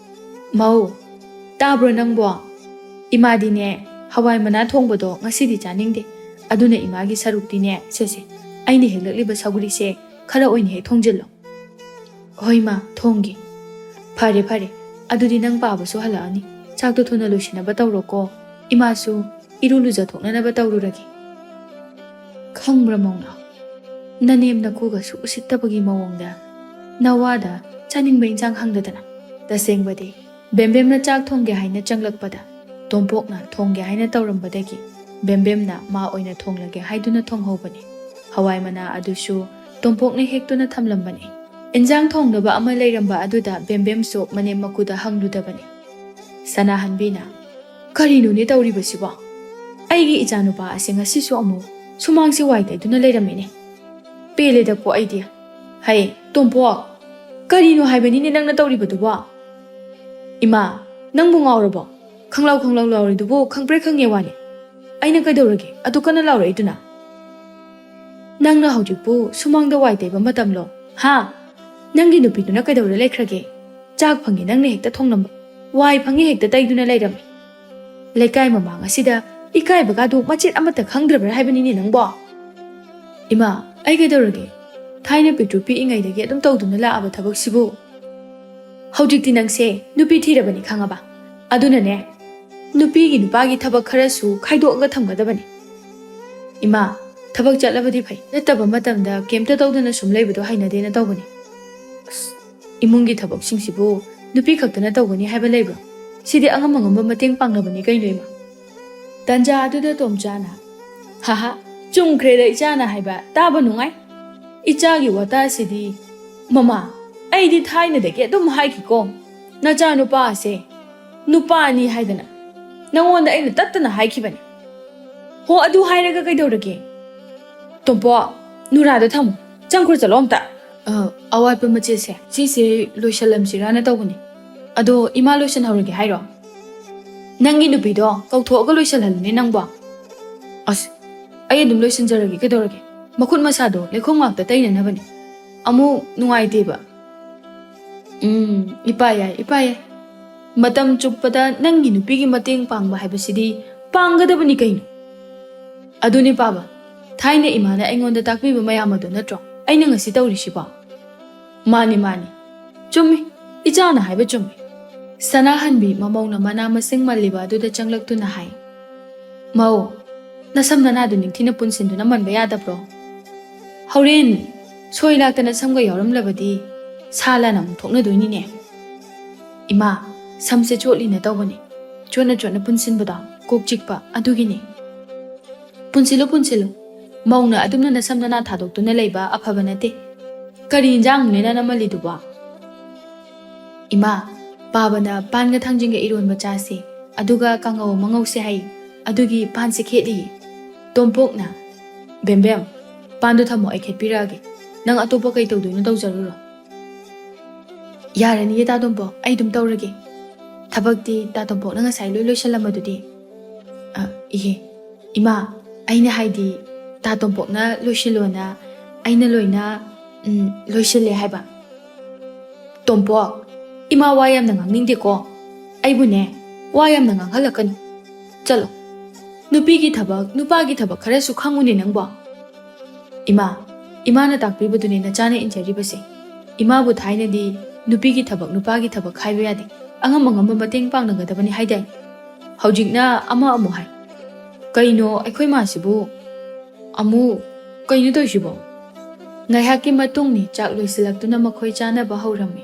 ꯃꯧ, ꯇꯥꯕ꯭ꯔꯣ ꯅꯪꯕꯣ? ꯏꯃꯥꯗꯤꯅꯦ, ꯍꯋꯥꯏ ꯃꯅꯥ ꯊꯣꯡꯕꯗꯣ ꯉꯁꯤꯗꯤ ꯆꯥꯅꯤꯡꯗꯦ, ꯑꯗꯨꯅ ꯏꯃꯥꯒꯤ ꯁꯔꯨꯛꯇꯤꯅꯦ, ꯁꯦꯁꯦ, ꯑꯩꯅ ꯍꯦꯛꯂꯛꯂꯤꯕ ꯁꯧꯒ꯭ꯔꯤꯁꯦ ꯈꯔ ꯑꯣꯏꯅ ꯍꯦꯛ ꯊꯣꯡꯖꯤꯜꯂꯣ꯫ ꯍꯣꯏ ꯃꯥ, ꯊꯣꯡꯒꯦ꯫ ꯐꯔꯦ ꯐꯔꯦ, ꯑꯗꯨꯗꯤ ꯅꯪ ꯄꯥꯕꯁꯨ ꯍꯜꯂꯛꯑꯅꯤ, ꯆꯥꯛꯇꯣ ꯊꯨꯅ ꯂꯣꯏꯁꯤꯟꯅꯕ ꯇꯧꯔꯣꯀꯣ꯫ ꯏꯃꯥꯁꯨ ꯏꯔꯨ ꯂꯨꯖꯊꯣꯛꯅꯅꯕ ꯇꯧꯔꯨꯔꯒꯦ꯫ ꯈꯪꯕ꯭ꯔꯥ ꯃꯧꯅꯥꯎ, ꯅꯅꯦꯝ ꯅꯀꯨꯒꯁꯨ ꯎꯁꯤꯠꯇꯕꯒꯤ ꯃꯑꯣꯡꯗ ꯅꯋꯥꯗ ꯆꯥꯅꯤꯡꯕ ꯏꯟꯁꯥꯡ ꯍꯪꯗꯗꯅ꯫ ꯇꯁꯦꯡꯕꯗꯤ ꯕꯦꯝꯕꯦꯝꯅ ꯆꯥꯛ ꯊꯣꯡꯒꯦ ꯍꯥꯏꯅ ꯆꯪꯂꯛꯄꯗ ꯇꯣꯝꯄꯣꯛꯅ ꯊꯣꯡꯒꯦ ꯍꯥꯏꯅ ꯇꯧꯔꯝꯕꯗꯒꯤ ꯕꯦꯝꯕꯦꯝꯅ ꯃꯥ ꯑꯣꯏꯅ ꯊꯣꯡꯂꯒꯦ ꯍꯥꯏꯗꯨꯅ ꯊꯣꯡꯍꯧꯕꯅꯤ꯫ ꯍꯋꯥꯏ ꯃꯅꯥ ꯑꯗꯨꯁꯨ ꯇꯣꯝꯄꯣꯛꯅ ꯍꯦꯛꯇꯨꯅ ꯊꯝꯂꯝꯕꯅꯤ꯫ ꯏꯟꯖꯥꯡ ꯊꯣꯡꯅꯕ ꯑꯃ ꯂꯩꯔꯝꯕ ꯑꯗꯨꯗ ꯕꯦꯝꯕꯦꯝꯁꯨ ꯃꯅꯦꯝ ꯃꯀꯨꯗ ꯍꯪꯂꯨꯗꯕꯅꯤ꯫ ꯁꯅꯥꯍꯟꯕꯤꯅ, ꯀꯔꯤꯅꯣꯅꯦ ꯇꯧꯔꯤꯕꯁꯤꯕꯣ? ꯑꯩꯒꯤ ꯏꯆꯥꯅꯨꯄꯥ ꯑꯁꯤ ꯉꯁꯤꯁꯨ ꯑꯃꯨꯛ ꯁꯨꯃꯥꯡꯁꯤ ꯋꯥꯏ ꯇꯩꯗꯨꯅ ꯂꯩꯔꯝꯃꯤꯅꯦ꯫ ꯄꯦꯜꯂꯦꯗꯀꯣ ꯑꯩꯗꯤ꯫ ꯍꯩ, ꯇꯣꯝꯄꯣꯛ! ꯀꯔꯤꯅꯣ ꯍꯥꯏꯕꯅꯤꯅꯦ ꯅꯪꯅ ꯇꯧꯔꯤꯕꯗꯨꯕꯣ? ꯏꯃꯥ, ꯅꯪꯕꯨ ꯉꯥꯎꯔꯕꯣ? ꯈꯪꯂꯥꯎ ꯈꯪꯂꯥꯎ ꯂꯥꯎꯔꯤꯗꯨꯕꯨ ꯈꯪꯄ꯭ꯔꯦꯛ ꯈꯪꯉꯦ ꯋꯥꯅꯤ꯫ ꯑꯩꯅ ꯀꯩꯗꯧꯔꯒꯦ ꯑꯗꯨ ꯀꯟꯅ ꯂꯥꯎꯔꯛꯏꯗꯨꯅ? ꯅꯪꯅ ꯍꯧꯖꯤꯛꯄꯨ ꯁꯨꯃꯥꯡꯗ ꯋꯥꯏ ꯇꯩꯕ ꯃꯇꯝꯂꯣ? ꯍꯥ? ꯅꯪꯒꯤ ꯅꯨꯄꯤꯗꯨꯅ ꯀꯩꯗꯧꯔ ꯂꯩꯈ꯭ꯔꯒꯦ? ꯆꯥꯛ ꯐꯪꯉꯤ ꯅꯪꯅ ꯍꯦꯛꯇ ꯊꯣꯡꯂꯝꯕ, ꯋꯥꯏ ꯐꯪꯉꯤ ꯍꯦꯛꯇ ꯇꯩꯗꯨꯅ ꯂꯩꯔꯝꯃꯤ꯫ ꯂꯩꯀꯥꯏ ꯃꯃꯥꯡ ꯑꯁꯤꯗ ꯏꯀꯥꯏꯕꯒꯗꯨ ꯃꯆꯦꯠ ꯑꯃꯠꯇ ꯈꯪꯗ꯭ꯔꯕ꯭ꯔꯥ ꯍꯥꯏꯕꯅꯤꯅꯦ ꯅꯪꯕꯣ? ꯏꯃꯥ, ꯑꯩ ꯀꯩꯗꯧꯔꯒꯦ? ꯊꯥꯏꯅ ꯄꯤꯛꯇ꯭ꯔꯨ ꯄꯤꯛꯏꯉꯩꯗꯒꯤ ꯑꯗꯨꯝ ꯇꯧꯗꯨꯅ ꯂꯥꯛꯑꯕ ꯊꯕꯛꯁꯤꯕꯨ? ꯍꯧꯖꯤꯛꯇꯤ ꯅꯪꯁꯦ ꯅꯨꯄꯤ ꯊꯤꯔꯕꯅꯤ ꯈꯪꯉꯕ? ꯑꯗꯨꯅꯅꯦ, ꯅꯨꯄꯤꯒꯤ ꯅꯨꯄꯥꯒꯤ ꯊꯕꯛ ꯈꯔꯁꯨ ꯈꯥꯏꯗꯣꯛꯑꯒ ꯊꯝꯒꯗꯕꯅꯤ꯫ ꯏꯃꯥ, ꯊꯕꯛ ꯆꯠꯂꯕꯗꯤ ꯐꯩ, ꯅꯠꯇꯕ ꯃꯇꯝꯗ ꯀꯩꯝꯇ ꯇꯧꯗꯅ ꯁꯨꯝ ꯂꯩꯕꯗꯣ ꯍꯩꯅꯗꯦꯅ ꯇꯧꯕꯅꯤ꯫ ꯑꯁ, ꯏꯃꯨꯡꯒꯤ ꯊꯕꯛꯁꯤꯡꯁꯤꯕꯨ ꯅꯨꯄꯤ ꯈꯛꯇꯅ ꯇꯧꯒꯅꯤ ꯍꯥꯏꯕ ꯂꯩꯕ꯭ꯔꯣ? ꯁꯤꯗꯤ ꯑꯉꯝ ꯑꯉꯝꯕ ꯃꯇꯦꯡ ꯄꯥꯡꯅꯕꯅꯤ ꯀꯩꯅꯣ, ꯏꯃꯥ꯫ ꯇꯟꯖꯥ ꯑꯗꯨꯗ ꯇꯣꯝꯆꯥꯅ, "ꯍꯥꯍꯥ, ꯆꯨꯝꯈ꯭ꯔꯦꯗ ꯏꯆꯥꯅ ꯍꯥꯏꯕ, ꯇꯥꯕ ꯅꯨꯡꯉꯥꯏ꯫ ꯏꯆꯥꯒꯤ ꯋꯥꯇꯥꯁꯤꯗꯤ꯫ ꯃꯃꯥ, ꯑꯩꯗꯤ ꯊꯥꯏꯅꯗꯒꯤ ꯑꯗꯨꯝ ꯍꯥꯏꯈꯤꯀꯣ, ꯅꯆꯥꯅꯨꯄꯥ ꯑꯁꯦ ꯅꯨꯄꯥꯅꯤ ꯍꯥꯏꯗꯅ꯫ ꯅꯉꯣꯟꯗ ꯑꯩꯅ ꯇꯠꯇꯅ ꯍꯥꯏꯈꯤꯕꯅꯤ꯫ ꯍꯣ, ꯑꯗꯨ ꯍꯥꯏꯔꯒ ꯀꯩꯗꯧꯔꯒꯦ? ꯇꯣꯝꯄꯣ, ꯅꯨꯔꯥꯗꯣ ꯊꯝꯃꯨ, ꯆꯪꯈ꯭ꯔꯣ ꯆꯠꯂꯣ ꯑꯝꯇ꯫ ꯑ, ꯑꯋꯥꯠꯄ ꯃꯆꯦꯠꯁꯦ ꯁꯤꯁꯦ ꯂꯣꯏꯁꯜꯂꯝꯁꯤꯔꯥꯅ ꯇꯧꯕꯅꯤ꯫ ꯑꯗꯣ ꯏꯃꯥ ꯂꯣꯏꯁꯟꯍꯧꯔꯒꯦ ꯍꯥꯏꯔꯣ? ꯅꯪꯒꯤ ꯅꯨꯄꯤꯗꯣ ꯀꯧꯊꯣꯛꯑꯒ ꯂꯣꯏꯁꯜꯍꯜꯂꯨꯅꯦ ꯅꯪꯕꯣ꯫ ꯑꯁ, ꯑꯩ ꯑꯗꯨꯝ ꯂꯣꯏꯁꯤꯟꯖꯔꯒꯦ ꯀꯩꯗꯧꯔꯒꯦ? ꯃꯈꯨꯠ ꯃꯁꯥꯗꯣ ꯂꯩꯈꯣꯝ ꯉꯥꯛꯇ ꯇꯩꯅꯅꯕꯅꯤ꯫ ꯑꯃꯨꯛ ꯅꯨꯡꯉꯥꯏꯇꯦꯕ꯫ ꯎꯝ, ꯏꯄꯥ ꯌꯥꯏ, ꯏꯄꯥ ꯌꯥꯏ꯫ ꯃꯇꯝ ꯆꯨꯞꯄꯗ ꯅꯪꯒꯤ ꯅꯨꯄꯤꯒꯤ ꯃꯇꯦꯡ ꯄꯥꯡꯕ ꯍꯥꯏꯕꯁꯤꯗꯤ ꯄꯥꯡꯒꯗꯕꯅꯤ ꯀꯩꯅꯣ꯫ ꯑꯗꯨꯅꯤ ꯄꯥꯕ, ꯊꯥꯏꯅ ꯏꯃꯥꯅ ꯑꯩꯉꯣꯟꯗ ꯇꯥꯛꯄꯤꯕ ꯃꯌꯥꯝ ꯑꯗꯨ ꯅꯠꯇ꯭ꯔꯣ ꯑꯩꯅ ꯉꯁꯤ ꯇꯧꯔꯤꯁꯤꯕꯣ? ꯃꯥꯅꯤ, ꯃꯥꯅꯤ꯫ ꯆꯨꯝꯃꯤ, ꯏꯆꯥꯅ ꯍꯥꯏꯕ ꯆꯨꯝꯃꯤ꯫ ꯁꯅꯥꯍꯟꯕꯤ ꯃꯃꯧꯅ ꯃꯅꯥ ꯃꯁꯤꯡ ꯃꯜꯂꯤꯕ ꯑꯗꯨꯗ ꯆꯪꯂꯛꯇꯨꯅ ꯍꯥꯏ, "ꯃꯧ, ꯅꯁꯝ ꯅꯅꯥꯗꯨ ꯅꯤꯡꯊꯤꯅ ꯄꯨꯟꯁꯤꯟꯗꯨꯅ ꯃꯟꯕ ꯌꯥꯗꯕ꯭ꯔꯣ? ꯍꯣꯔꯦꯟ ꯁꯣꯏ ꯂꯥꯛꯇꯅ ꯁꯝꯒ ꯌꯥꯎꯔꯝꯂꯕꯗꯤ ꯁꯥ ꯂꯥꯟ ꯑꯃꯨꯛ ꯊꯣꯛꯅꯗꯣꯏꯅꯤꯅꯦ꯫" "ꯏꯃꯥ, ꯁꯝꯁꯦ ꯆꯣꯠꯂꯤꯅ ꯇꯧꯕꯅꯤ꯫ ꯆꯣꯠꯅ ꯆꯣꯠꯅ ꯄꯨꯟꯁꯤꯟꯕꯗꯣ ꯀꯣꯛ ꯆꯤꯛꯄ ꯑꯗꯨꯒꯤꯅꯤ꯫" "ꯄꯨꯟꯁꯤꯜꯂꯨ, ꯄꯨꯟꯁꯤꯜꯂꯨ꯫ ꯃꯧꯅ ꯑꯗꯨꯝꯅ ꯅꯁꯝ ꯅꯅꯥ ꯊꯥꯗꯣꯛꯇꯨꯅ ꯂꯩꯕ ꯑꯐꯕ ꯅꯠꯇꯦ꯫ ꯀꯔꯤ ꯏꯟꯖꯥꯡꯅꯣꯅꯦ ꯅꯪꯅ ꯃꯜꯂꯤꯗꯨꯕꯣ?" "ꯏꯃꯥ, ꯄꯥꯕꯅ ꯄꯥꯟꯒ ꯊꯥꯡꯖꯤꯡꯒ ꯏꯔꯣꯟꯕ ꯆꯥꯁꯦ, ꯑꯗꯨꯒ ꯀꯥꯡꯉꯧ ꯑꯃ ꯉꯧꯁꯦ ꯍꯥꯏ, ꯑꯗꯨꯒꯤ ꯄꯥꯟꯁꯦ ꯈꯦꯠꯂꯤꯌꯦ꯫" ꯇꯣꯝꯄꯣꯛꯅ, "ꯕꯦꯝꯕꯦꯝ, ꯄꯥꯟꯗꯣ ꯊꯝꯃꯣ, ꯑꯩ ꯈꯦꯠꯄꯤꯔꯛꯑꯒꯦ꯫ ꯅꯪ ꯑꯇꯣꯞꯄ ꯀꯩ ꯇꯧꯗꯣꯏꯅꯣ ꯇꯧꯖꯔꯨꯔꯣ꯫" "ꯌꯥꯔꯅꯤꯌꯦ ꯇꯥ ꯇꯣꯝꯄꯣꯛ, ꯑꯩ ꯑꯗꯨꯝ ꯇꯧꯔꯒꯦ꯫ ꯊꯕꯛꯇꯤ ꯇꯥ ꯇꯣꯝꯄꯣꯛꯅ ꯉꯁꯥꯏ ꯂꯣꯏ ꯂꯣꯏꯁꯜꯂꯝꯃꯗꯨꯗꯤ꯫" "ꯑ, ꯏꯍꯦ, ꯏꯃꯥ, ꯑꯩꯅ ꯍꯥꯏꯗꯤ ꯇꯥ ꯇꯣꯝꯄꯣꯛꯅ ꯂꯣꯏꯁꯤꯜꯂꯣꯅ ꯑꯩꯅ ꯂꯣꯏꯅ, ꯎꯝ, ꯂꯣꯏꯁꯤꯜꯂꯦ ꯍꯥꯏꯕ꯫" "ꯇꯣꯝꯄꯣꯛ, ꯏꯃꯥ ꯋꯥ ꯌꯥꯝꯅ ꯉꯥꯡꯅꯤꯡꯗꯦꯀꯣ꯫ ꯑꯩꯕꯨꯅꯦ, ꯋꯥ ꯌꯥꯝꯅ ꯉꯥꯡꯍꯜꯂꯛꯀꯅꯨ꯫ ꯆꯠꯂꯣ꯫ ꯅꯨꯄꯤꯒꯤ ꯊꯕꯛ, ꯅꯨꯄꯥꯒꯤ ꯊꯕꯛ ꯈꯔꯁꯨ ꯈꯪꯉꯨꯅꯦ ꯅꯪꯕꯣ꯫" "ꯏꯃꯥ, ꯏꯃꯥꯅ ꯇꯥꯛꯄꯤꯕꯗꯨꯅꯦ ꯅꯆꯥꯅ ꯏꯟꯖꯔꯤꯕꯁꯦ꯫ ꯏꯃꯥꯕꯨ ꯊꯥꯏꯅꯗꯤ ꯅꯨꯄꯤꯒꯤ ꯊꯕꯛ, ꯅꯨꯄꯥꯒꯤ ꯊꯕꯛ ꯍꯥꯏꯕ ꯌꯥꯗꯦ, ꯑꯉꯝ ꯑꯉꯝꯕ ꯃꯇꯦꯡ ꯄꯥꯡꯅꯒꯗꯕꯅꯤ ꯍꯥꯏꯗꯥꯏ? ꯍꯧꯖꯤꯛꯅ ꯑꯃ ꯑꯃꯨꯛ ꯍꯥꯏ꯫ ꯀꯩꯅꯣ ꯑꯩꯈꯣꯏ ꯃꯥꯁꯤꯕꯨ ꯑꯃꯨꯛ? ꯀꯩꯅꯣ ꯇꯧꯔꯤꯁꯤꯕꯣ? ꯉꯥꯏꯍꯥꯛꯀꯤ ꯃꯇꯨꯡꯅꯤ ꯆꯥꯛ ꯂꯣꯏꯁꯤꯜꯂꯛꯇꯨꯅ ꯃꯈꯣꯏ ꯆꯥꯅꯕ ꯍꯧꯔꯝꯃꯤ꯫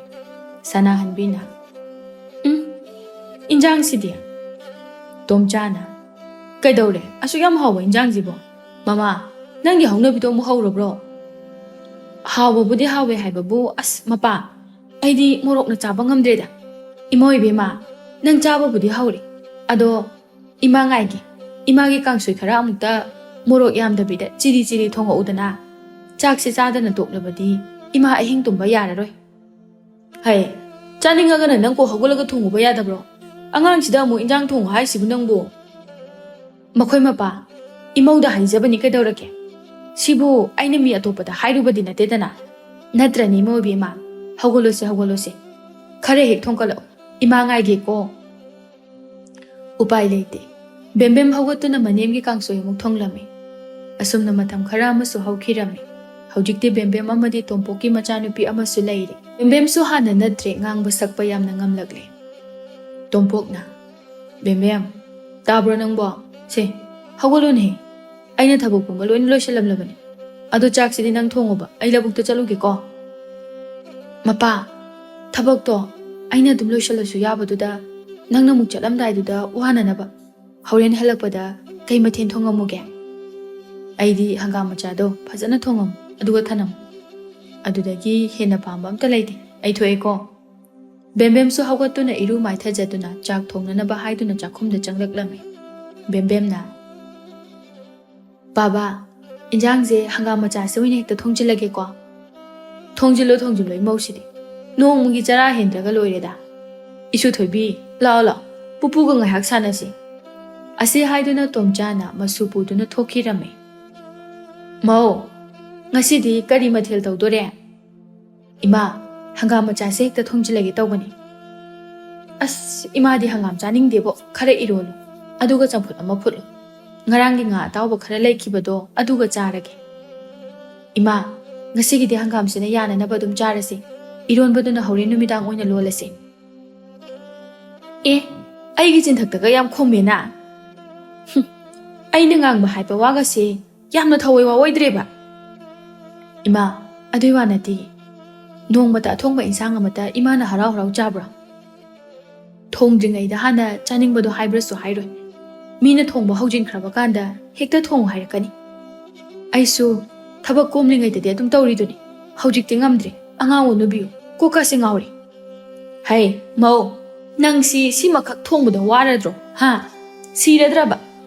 ꯁꯅꯥꯍꯟꯕꯤꯅ, "ꯎꯝ, ꯏꯟꯖꯥꯡꯁꯤꯗꯤ?" ꯇꯣꯝꯆꯥꯅ, "ꯀꯩꯗꯧꯔꯦ? ꯑꯁꯨꯛ ꯌꯥꯝ ꯍꯥꯎꯕ ꯏꯟꯖꯥꯡꯁꯤꯕꯣ? ꯃꯃꯥ, ꯅꯪꯒꯤ ꯍꯧꯅꯕꯤꯗꯣ ꯑꯃꯨꯛ ꯍꯧꯔꯕ꯭ꯔꯣ?" "ꯍꯥꯎꯕꯕꯨꯗꯤ ꯍꯥꯎꯋꯦ ꯍꯥꯏꯕꯕꯨ, ꯑꯁ ꯃꯄꯥ, ꯑꯩꯗꯤ ꯃꯣꯔꯣꯛꯅ ꯆꯥꯕ ꯉꯝꯗ꯭ꯔꯦꯗ꯫ ꯏꯃꯥ ꯏꯕꯦꯝꯃ, ꯅꯪ ꯆꯥꯕꯕꯨꯗꯤ ꯍꯧꯔꯦ, ꯑꯗꯣ ꯏꯃꯥ ꯉꯥꯏꯒꯦ꯫ ꯏꯃꯥꯒꯤ ꯀꯥꯡꯁꯣꯏ ꯈꯔ ꯑꯃꯨꯛꯇ ꯃꯣꯔꯣꯛ ꯌꯥꯝꯗꯕꯤꯗ ꯆꯤꯔꯤ ꯆꯤꯔꯤ ꯊꯣꯡꯉꯛꯎꯗꯅ꯫ ꯆꯥꯛꯁꯦ ꯆꯥꯗꯅ ꯇꯣꯛꯂꯕꯗꯤ ꯏꯃꯥ ꯑꯍꯤꯡ ꯇꯨꯝꯕ ꯌꯥꯔꯔꯣꯏ꯫ ꯍꯩ, ꯆꯥꯅꯤꯡꯉꯒꯅ ꯅꯪ ꯀꯣꯛ ꯍꯧꯒꯠꯂꯒ ꯊꯣꯡꯉꯨꯕ ꯌꯥꯗꯕ꯭ꯔꯣ? ꯑꯉꯥꯡꯁꯤꯗ ꯑꯃꯨꯛ ꯏꯟꯖꯥꯡ ꯊꯣꯡꯉꯨ ꯍꯥꯏꯁꯤꯕꯨ ꯅꯪꯕꯨ?" "ꯃꯈꯣꯏ ꯃꯄꯥ, ꯏꯃꯧꯗ ꯍꯥꯏꯖꯕꯅꯤ ꯀꯩꯗꯧꯔꯒꯦ? ꯁꯤꯕꯨ ꯑꯩꯅ ꯃꯤ ꯑꯇꯣꯞꯄꯗ ꯍꯥꯏꯔꯨꯕꯗꯤ ꯅꯠꯇꯦꯗꯅ꯫ ꯅꯠꯇ꯭ꯔꯅꯦ ꯏꯃꯧ ꯏꯕꯦꯝꯃ? ꯍꯧꯒꯠꯂꯣꯁꯦ, ꯍꯧꯒꯠꯂꯣꯁꯦ꯫ ꯈꯔ ꯍꯦꯛ ꯊꯣꯡꯀꯠꯂꯛꯑꯣ꯫ ꯏꯃꯥ ꯉꯥꯏꯒꯦꯀꯣ꯫" ꯎꯄꯥꯏ ꯂꯩꯇꯦ꯫ ꯕꯦꯝꯕꯦꯝ ꯍꯧꯒꯠꯇꯨꯅ ꯃꯅꯦꯝꯒꯤ ꯀꯥꯡꯁꯣꯏ ꯑꯃꯨꯛ ꯊꯣꯡꯂꯝꯃꯤ꯫ ꯑꯁꯨꯝꯅ ꯃꯇꯝ ꯈꯔ ꯑꯃꯁꯨ ꯍꯧꯈꯤꯔꯝꯃꯤ꯫ ꯍꯧꯖꯤꯛꯇꯤ ꯕꯦꯝꯕꯦꯝ ꯑꯃꯗꯤ ꯇꯣꯝꯄꯣꯛꯀꯤ ꯃꯆꯥꯅꯨꯄꯤ ꯑꯃꯁꯨ ꯂꯩꯔꯦ꯫ ꯕꯦꯝꯕꯦꯝꯁꯨ ꯍꯥꯟꯅ ꯅꯠꯇ꯭ꯔꯦ ꯉꯥꯡꯕ ꯁꯛꯄ ꯌꯥꯝꯅ ꯉꯝꯂꯛꯂꯦ꯫ ꯇꯣꯝꯄꯣꯛꯅ, "ꯕꯦꯝꯕꯦꯝ, ꯇꯥꯕ꯭ꯔꯣ ꯅꯪꯕꯣ? ꯁꯦ, ꯍꯧꯒꯠꯂꯨꯅꯦ꯫ ꯑꯩꯅ ꯊꯕꯛ ꯄꯨꯝꯕ ꯂꯣꯏꯅ ꯂꯣꯏꯁꯤꯜꯂꯝꯂꯕꯅꯤ꯫ ꯑꯗꯣ ꯆꯥꯛꯁꯤꯗꯤ ꯅꯪ ꯊꯣꯡꯉꯨꯕ, ꯑꯩ ꯂꯧꯕꯨꯛꯇ ꯆꯠꯂꯨꯒꯦꯀꯣ꯫" "ꯃꯄꯥ, ꯊꯕꯛꯇꯣ ꯑꯩꯅ ꯑꯗꯨꯝ ꯂꯣꯏꯁꯤꯜꯂꯁꯨ ꯌꯥꯕꯗꯨꯗ, ꯅꯪꯅ ꯑꯃꯨꯛ ꯆꯠꯂꯝꯗꯥꯏꯗꯨꯗ ꯋꯥꯅꯅꯕ꯫ ꯍꯣꯔꯦꯟ ꯍꯜꯂꯛꯄꯗ ꯀꯩ ꯃꯊꯦꯜ ꯊꯣꯡꯉꯝꯃꯨꯒꯦ?" "ꯑꯩꯗꯤ ꯍꯪꯒꯥꯝ ꯃꯆꯥꯗꯣ ꯐꯖꯅ ꯊꯣꯡꯉꯝꯃꯨ, ꯑꯗꯨꯒ ꯊꯅꯝꯃꯨ꯫ ꯑꯗꯨꯗꯒꯤ ꯍꯦꯟꯅ ꯄꯥꯝꯕ ꯑꯝꯇ ꯂꯩꯇꯦ꯫ ꯑꯩ ꯊꯣꯛꯑꯦꯀꯣ꯫" ꯕꯦꯝꯕꯦꯝꯁꯨ ꯍꯧꯒꯠꯇꯨꯅ ꯏꯔꯨ ꯃꯥꯏꯊꯖꯗꯨꯅ ꯆꯥꯛ ꯊꯣꯡꯅꯅꯕ ꯍꯥꯏꯗꯨꯅ ꯆꯥꯛꯈꯨꯝꯗ ꯆꯪꯂꯛꯂꯝꯃꯤ꯫ ꯕꯦꯝꯕꯦꯝꯅ, "ꯕꯥꯕꯥ, ꯏꯟꯖꯥꯡꯁꯦ ꯍꯪꯒꯥꯝ ꯃꯆꯥꯁꯦ ꯑꯣꯏꯅ ꯍꯦꯛꯇ ꯊꯣꯡꯖꯤꯜꯂꯒꯦꯀꯣ꯫" "ꯊꯣꯡꯖꯤꯜꯂꯣ, ꯊꯣꯡꯖꯤꯜꯂꯣ, ꯏꯃꯧꯁꯤꯗꯤ꯫ ꯅꯣꯡꯃꯒꯤ ꯆꯔꯥ ꯍꯦꯟꯗ꯭ꯔꯒ ꯂꯣꯏꯔꯦꯗ꯫ ꯏꯁꯨ ꯊꯣꯏꯕꯤ, ꯂꯥꯛꯑꯣ, ꯂꯥꯛꯑꯣ, ꯄꯨꯄꯨꯒ ꯉꯥꯏꯍꯥꯛ ꯁꯥꯟꯅꯁꯤ꯫" ꯑꯁꯤ ꯍꯥꯏꯗꯨꯅ ꯇꯣꯝꯆꯥꯅ ꯃꯁꯨ ꯄꯨꯗꯨꯅ ꯊꯣꯛꯈꯤꯔꯝꯃꯤ꯫ "ꯃꯧ, ꯉꯁꯤꯗꯤ ꯀꯔꯤ ꯃꯊꯦꯜ ꯇꯧꯗꯣꯔꯦ?" "ꯏꯃꯥ, ꯍꯪꯒꯥꯝ ꯃꯆꯥꯁꯦ ꯍꯦꯛꯇ ꯊꯣꯡꯖꯤꯜꯂꯒꯦ ꯇꯧꯕꯅꯤ꯫" "ꯑꯁ, ꯏꯃꯥꯗꯤ ꯍꯪꯒꯥꯝ ꯆꯥꯅꯤꯡꯗꯦꯕꯣ꯫ ꯈꯔ ꯏꯔꯣꯜꯂꯨ, ꯑꯗꯨꯒ ꯆꯝꯐꯨꯠ ꯑꯃ ꯐꯨꯠꯂꯨ꯫ ꯉꯔꯥꯡꯒꯤ ꯉꯥ ꯑꯇꯥꯎꯕ ꯈꯔ ꯂꯩꯈꯤꯕꯗꯣ, ꯑꯗꯨꯒ ꯆꯥꯔꯒꯦ꯫" "ꯏꯃꯥ, ꯉꯁꯤꯒꯤꯗꯤ ꯍꯪꯒꯥꯝꯁꯤꯅ ꯌꯥꯅꯅꯕ ꯑꯗꯨꯝ ꯆꯥꯔꯁꯤ꯫ ꯏꯔꯣꯟꯕꯗꯨꯅ ꯍꯣꯔꯦꯟ ꯅꯨꯃꯤꯗꯥꯡ ꯑꯣꯏꯅ ꯂꯣꯜꯂꯁꯤ꯫" "ꯑꯦ, ꯑꯩꯒꯤ ꯆꯤꯟꯊꯛꯇꯒ ꯌꯥꯝ ꯈꯨꯝꯃꯦꯅ꯫ ꯍꯨꯝ, ꯑꯩꯅ ꯉꯥꯡꯕ ꯍꯥꯏꯕ ꯋꯥꯒꯁꯦ ꯌꯥꯝꯅ ꯊꯧꯋꯩ ꯋꯥꯋꯣꯏꯗ꯭ꯔꯦꯕ꯫" "ꯏꯃꯥ, ꯑꯗꯨꯏ ꯋꯥ ꯅꯠꯇꯦ꯫ ꯅꯣꯡꯃꯇ ꯑꯊꯣꯡꯕ ꯏꯟꯁꯥꯡ ꯑꯃꯇ ꯏꯃꯥꯅ ꯍꯔꯥꯎ ꯍꯔꯥꯎ ꯆꯥꯕ꯭ꯔꯥ? ꯊꯣꯡꯗ꯭ꯔꯤꯉꯩꯗ ꯍꯥꯟꯅ ꯆꯥꯅꯤꯡꯕꯗꯣ ꯍꯥꯏꯕ꯭ꯔꯁꯨ ꯍꯥꯏꯔꯣꯏ꯫ ꯃꯤꯅ ꯊꯣꯡꯕ ꯍꯧꯖꯤꯟꯈ꯭ꯔꯕ ꯀꯥꯟꯗ ꯍꯦꯛꯇ ꯊꯣꯡꯉꯨ ꯍꯥꯏꯔꯛꯀꯅꯤ꯫ ꯑꯩꯁꯨ ꯊꯕꯛ ꯀꯣꯝꯂꯤꯉꯩꯗꯗꯤ ꯑꯗꯨꯝ ꯇꯧꯔꯤꯗꯨꯅꯤ꯫ ꯍꯧꯖꯤꯛꯇꯤ ꯉꯝꯗ꯭ꯔꯦ꯫ ꯑꯉꯥꯡ ꯑꯣꯟꯅꯨꯕꯤꯌꯨ꯫ ꯀꯣꯛꯀꯥꯁꯦ ꯉꯥꯎꯔꯦ꯫ ꯍꯩ, ꯃꯧ, ꯅꯪꯁꯤ ꯁꯤꯃꯈꯛ ꯊꯣꯡꯕꯗ ꯋꯥꯔꯗ꯭ꯔꯣ? ꯍꯥ? ꯁꯤꯔꯗ꯭ꯔꯕ?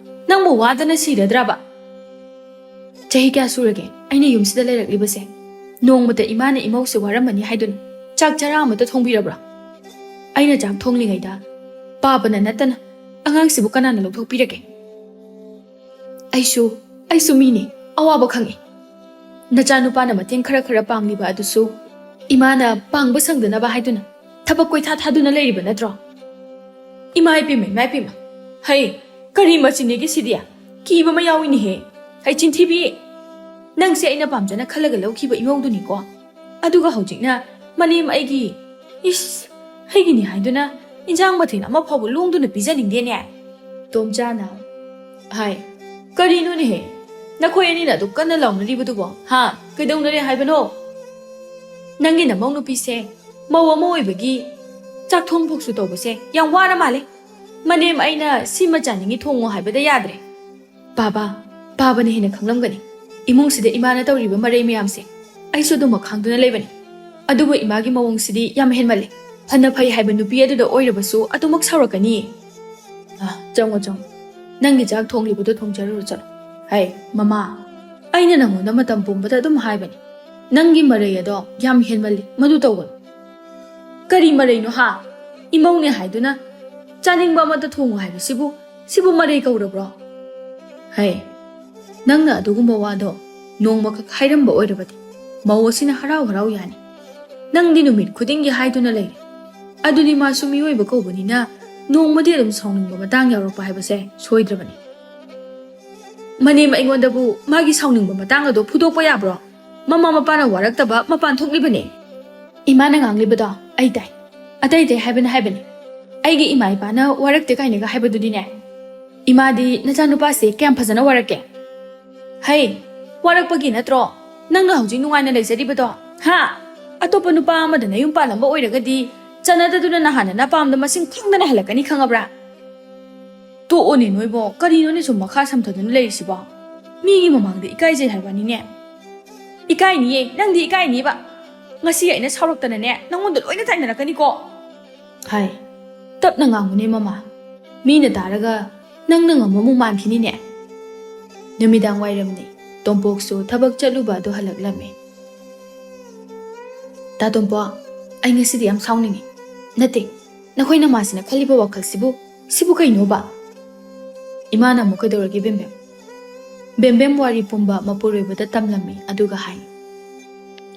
ꯅꯪꯕꯨ ꯋꯥꯗꯅ ꯁꯤꯔꯗ꯭ꯔꯕ?" "ꯆꯍꯤ ꯀꯌꯥ ꯁꯨꯔꯒꯦ ꯑꯩꯅ ꯌꯨꯝꯁꯤꯗ ꯂꯩꯔꯛꯂꯤꯕꯁꯦ? ꯅꯣꯡꯃꯇ ꯏꯃꯥꯅ ꯏꯃꯧꯁꯦ ꯋꯥꯔꯝꯃꯅꯤ ꯍꯥꯏꯗꯨꯅ ꯆꯥꯛ ꯆꯔꯥ ꯑꯃꯇ ꯊꯣꯡꯕꯤꯔꯕ꯭ꯔꯥ? ꯑꯩꯅ ꯆꯥꯛ ꯊꯣꯡꯂꯤꯉꯩꯗ ꯄꯥꯕꯅ ꯅꯠꯇꯅ ꯑꯉꯥꯡꯁꯤꯕꯨ ꯀꯅꯥꯅ ꯂꯧꯊꯣꯛꯄꯤꯔꯒꯦ? ꯑꯩꯁꯨ, ꯑꯩꯁꯨ ꯃꯤꯅꯤ, ꯑꯋꯥꯕ ꯈꯪꯏ꯫ ꯅꯆꯥꯅꯨꯄꯥꯅ ꯃꯇꯦꯡ ꯈꯔ ꯈꯔ ꯄꯥꯡꯂꯤꯕ ꯑꯗꯨꯁꯨ ꯏꯃꯥꯅ ꯄꯥꯡꯕ ꯁꯪꯗꯅꯕ ꯍꯥꯏꯗꯨꯅ ꯊꯕꯛ ꯀꯣꯏꯊꯥ ꯊꯥꯗꯨꯅ ꯂꯩꯔꯤꯕ ꯅꯠꯇ꯭ꯔꯣ?" "ꯏꯃꯥ ꯏꯄꯦꯝꯃ, ꯏꯃꯥ ꯏꯄꯦꯝꯃ, ꯍꯩ, ꯀꯔꯤ ꯃꯆꯤꯟꯅꯦꯒꯦ ꯁꯤꯗꯤ? ꯀꯤꯕ ꯑꯃ ꯌꯥꯎꯏꯅꯦꯍꯦ꯫ ꯍꯩ, ꯆꯤꯟꯊꯤꯕꯤ! ꯅꯪꯁꯦ ꯑꯩꯅ ꯄꯥꯝꯖꯅ ꯈꯜꯂꯒ ꯂꯧꯈꯤꯕ ꯏꯃꯧꯗꯨꯅꯤꯀꯣ꯫ ꯑꯗꯨꯒ ꯍꯧꯖꯤꯛꯅ ꯃꯅꯦꯝ ꯑꯩꯒꯤ, ꯏꯁ, ꯑꯩꯒꯤꯅꯤ ꯍꯥꯏꯗꯨꯅ ꯏꯟꯁꯥꯡ ꯃꯊꯦꯜ ꯑꯃ ꯐꯥꯎꯕ ꯂꯣꯡꯗꯨꯅ ꯄꯤꯖꯅꯤꯡꯗꯦꯅꯦ꯫" ꯇꯣꯝꯆꯥꯅ, "ꯍꯥꯏ, ꯀꯔꯤꯅꯣꯅꯦꯍꯦ? ꯅꯈꯣꯏ ꯑꯅꯤꯅ ꯑꯗꯨꯛ ꯀꯟꯅ ꯂꯥꯎꯅꯔꯤꯕꯗꯨꯕꯣ? ꯍꯥ? ꯀꯩꯗꯧꯅꯔꯦ ꯍꯥꯏꯕꯅꯣ? ꯅꯪꯒꯤ ꯅꯃꯧ ꯅꯨꯄꯤꯁꯦ ꯃꯧ ꯑꯃ ꯑꯣꯏꯕꯒꯤ ꯆꯥꯛ ꯊꯣꯡ ꯐꯥꯎꯁꯨ ꯇꯧꯕꯁꯦ ꯌꯥꯝ ꯋꯥꯔ ꯃꯥꯜꯂꯦ꯫ ꯃꯅꯦꯝ ꯑꯩꯅ ꯁꯤꯃ ꯆꯥꯅꯤꯡꯉꯤ ꯊꯣꯡꯉꯣ ꯍꯥꯏꯕꯗ ꯌꯥꯗ꯭ꯔꯦ꯫" "ꯄꯥꯕ, ꯄꯥꯕꯅ ꯍꯦꯟꯅ ꯈꯪꯂꯝꯒꯅꯤ꯫ ꯏꯃꯨꯡꯁꯤꯗ ꯏꯃꯥꯅ ꯇꯧꯔꯤꯕ ꯃꯔꯩ ꯃꯌꯥꯝꯁꯦ ꯑꯩꯁꯨ ꯑꯗꯨꯃꯛ ꯈꯪꯗꯨꯅ ꯂꯩꯕꯅꯤ꯫ ꯑꯗꯨꯕꯨ ꯏꯃꯥꯒꯤ ꯃꯑꯣꯡꯁꯤꯗꯤ ꯌꯥꯝ ꯍꯦꯟꯃꯜꯂꯦ꯫ ꯐꯅ ꯐꯩ ꯍꯥꯏꯕ ꯅꯨꯄꯤ ꯑꯗꯨꯗ ꯑꯣꯏꯔꯕꯁꯨ ꯑꯗꯨꯃꯛ ꯁꯥꯎꯔꯛꯀꯅꯤꯌꯦ꯫" "ꯑ, ꯆꯪꯉꯣ, ꯆꯪꯉꯣ꯫ ꯅꯪꯒꯤ ꯆꯥꯛ ꯊꯣꯡꯂꯤꯕꯗꯣ ꯊꯣꯡꯖꯔꯨꯔꯣ ꯆꯠꯂꯣ꯫" "ꯍꯩ, ꯃꯃꯥ, ꯑꯩꯅ ꯅꯪꯉꯣꯟꯗ ꯃꯇꯝ ꯄꯨꯝꯕꯗ ꯑꯗꯨꯝ ꯍꯥꯏꯕꯅꯤ꯫ ꯅꯪꯒꯤ ꯃꯔꯩ ꯑꯗꯣ ꯌꯥꯝ ꯍꯦꯟꯃꯜꯂꯤ꯫ ꯃꯗꯨ ꯇꯧꯒꯅꯨ꯫" "ꯀꯔꯤ ꯃꯔꯩꯅꯣ ꯍꯥ? ꯏꯃꯧꯅꯦ ꯍꯥꯏꯗꯨꯅ ꯆꯥꯅꯤꯡꯕ ꯑꯃꯠꯇ ꯊꯣꯡꯉꯨ ꯍꯥꯏꯕꯁꯤꯕꯨ, ꯁꯤꯕꯨ ꯃꯔꯩ ꯀꯧꯔꯕ꯭ꯔꯣ? ꯍꯩ, ꯅꯪꯅ ꯑꯗꯨꯒꯨꯝꯕ ꯋꯥꯗꯣ ꯅꯣꯡꯃꯈꯛ ꯍꯥꯏꯔꯝꯕ ꯑꯣꯏꯔꯕꯗꯤ ꯃꯧ ꯑꯁꯤꯅ ꯍꯔꯥꯎ ꯍꯔꯥꯎ ꯌꯥꯅꯤ꯫ ꯅꯪꯗꯤ ꯅꯨꯃꯤꯠ ꯈꯨꯗꯤꯡꯒꯤ ꯍꯥꯏꯗꯨꯅ ꯂꯩꯔꯦ꯫ ꯑꯗꯨꯗꯤ ꯃꯥꯁꯨ ꯃꯤꯑꯣꯏꯕ ꯀꯧꯕꯅꯤꯅ ꯅꯣꯡꯃꯗꯤ ꯑꯗꯨꯝ ꯁꯥꯎꯅꯤꯡꯕ ꯃꯇꯥꯡ ꯌꯥꯎꯔꯛꯄ ꯍꯥꯏꯕꯁꯦ ꯁꯣꯏꯗ꯭ꯔꯕꯅꯤ꯫" "ꯃꯅꯦꯝ ꯑꯩꯉꯣꯟꯗꯕꯨ ꯃꯥꯒꯤ ꯁꯥꯎꯅꯤꯡꯕ ꯃꯇꯥꯡ ꯑꯗꯣ ꯐꯨꯗꯣꯛꯄ ꯌꯥꯕ꯭ꯔꯣ? ꯃꯃꯥ ꯃꯄꯥꯅ ꯋꯥꯔꯛꯇꯕ ꯃꯄꯥꯟ ꯊꯣꯛꯂꯤꯕꯅꯦ꯫ ꯏꯃꯥꯅ ꯉꯥꯡꯂꯤꯕꯗꯣ ꯑꯩ ꯇꯥꯏ꯫ ꯑꯇꯩ ꯑꯇꯩ ꯍꯥꯏꯕꯅ ꯍꯥꯏꯕꯅꯤ꯫ ꯑꯩꯒꯤ ꯏꯃꯥ ꯏꯄꯥꯅ ꯋꯥꯔꯛꯇꯦ ꯀꯥꯏꯅꯒ ꯍꯥꯏꯕꯗꯨꯗꯤꯅꯦ, ꯏꯃꯥꯗꯤ ꯅꯆꯥꯅꯨꯄꯥꯁꯦ ꯀꯌꯥꯝ ꯐꯖꯅ ꯋꯥꯔꯛꯀꯦ? ꯍꯩ, ꯋꯥꯔꯛꯄꯒꯤ ꯅꯠꯇ꯭ꯔꯣ ꯅꯪꯅ ꯍꯧꯖꯤꯛ ꯅꯨꯡꯉꯥꯏꯅ ꯂꯩꯖꯔꯤꯕꯗꯣ? ꯍꯥ? ꯑꯇꯣꯞꯄ ꯅꯨꯄꯥ ꯑꯃꯗ ꯅꯌꯨꯝ ꯄꯥꯜꯂꯝꯕ ꯑꯣꯏꯔꯒꯗꯤ ꯆꯠꯅꯗꯗꯨꯅ ꯅꯍꯥꯟꯅ ꯅꯄꯥꯝꯗ ꯃꯁꯤꯡ ꯈꯪꯗꯅ ꯍꯜꯂꯛꯀꯅꯤ, ꯈꯪꯉꯕ꯭ꯔꯥ? ꯇꯣꯛꯑꯣꯅꯦ ꯅꯣꯏꯕꯣ, ꯀꯔꯤꯅꯣꯅꯦ ꯁꯨꯝ ꯃꯈꯥ ꯁꯝꯊꯗꯨꯅ ꯂꯩꯔꯤꯁꯤꯕꯣ? ꯃꯤꯒꯤ ꯃꯃꯥꯡꯗ ꯏꯀꯥꯏꯖꯩ ꯍꯥꯏꯕꯅꯤꯅꯦ꯫ ꯏꯀꯥꯏꯅꯤꯌꯦ, ꯅꯪꯗꯤ ꯏꯀꯥꯏꯅꯤꯕ꯫ ꯉꯁꯤ ꯑꯩꯅ ꯁꯥꯎꯔꯛꯇꯅꯅꯦ ꯅꯪꯉꯣꯟꯗ ꯂꯣꯏꯅ ꯇꯥꯏꯅꯔꯛꯀꯅꯤꯀꯣ꯫ ꯍꯥꯏ, ꯇꯞꯅ ꯉꯥꯡꯉꯨꯅꯦ ꯃꯃꯥ, ꯃꯤꯅ ꯇꯥꯔꯒ ꯅꯪꯅ ꯉꯝꯕꯃꯨꯛ ꯃꯥꯟꯈꯤꯅꯤꯅꯦ꯫ ꯅꯨꯃꯤꯗꯥꯡ ꯋꯥꯏꯔꯝꯅꯤ꯫ ꯇꯣꯝꯄꯣꯛꯁꯨ ꯊꯕꯛ ꯆꯠꯂꯨꯕ ꯑꯗꯨ ꯍꯜꯂꯛꯂꯝꯃꯤ꯫ ꯇꯥ ꯇꯣꯝꯄꯣꯛ, ꯑꯩ ꯉꯁꯤꯗꯤ ꯌꯥꯝ ꯁꯥꯎꯅꯤꯡꯉꯤ꯫ ꯅꯠꯇꯦ, ꯅꯈꯣꯏ ꯅꯃꯥꯁꯤꯅ ꯈꯜꯂꯤꯕ ꯋꯥꯈꯜꯁꯤꯕꯨ, ꯁꯤꯕꯨ ꯀꯩꯅꯣꯕ? ꯏꯃꯥꯅ ꯑꯃꯨꯛ ꯀꯩꯗꯧꯔꯒꯦ ꯕꯦꯝꯕꯦꯝ? ꯕꯦꯝꯕꯦꯝ ꯋꯥꯔꯤ ꯄꯨꯝꯕ ꯃꯄꯨꯔꯣꯏꯕꯗ ꯇꯝꯂꯝꯃꯤ, ꯑꯗꯨꯒ ꯍꯥꯏ,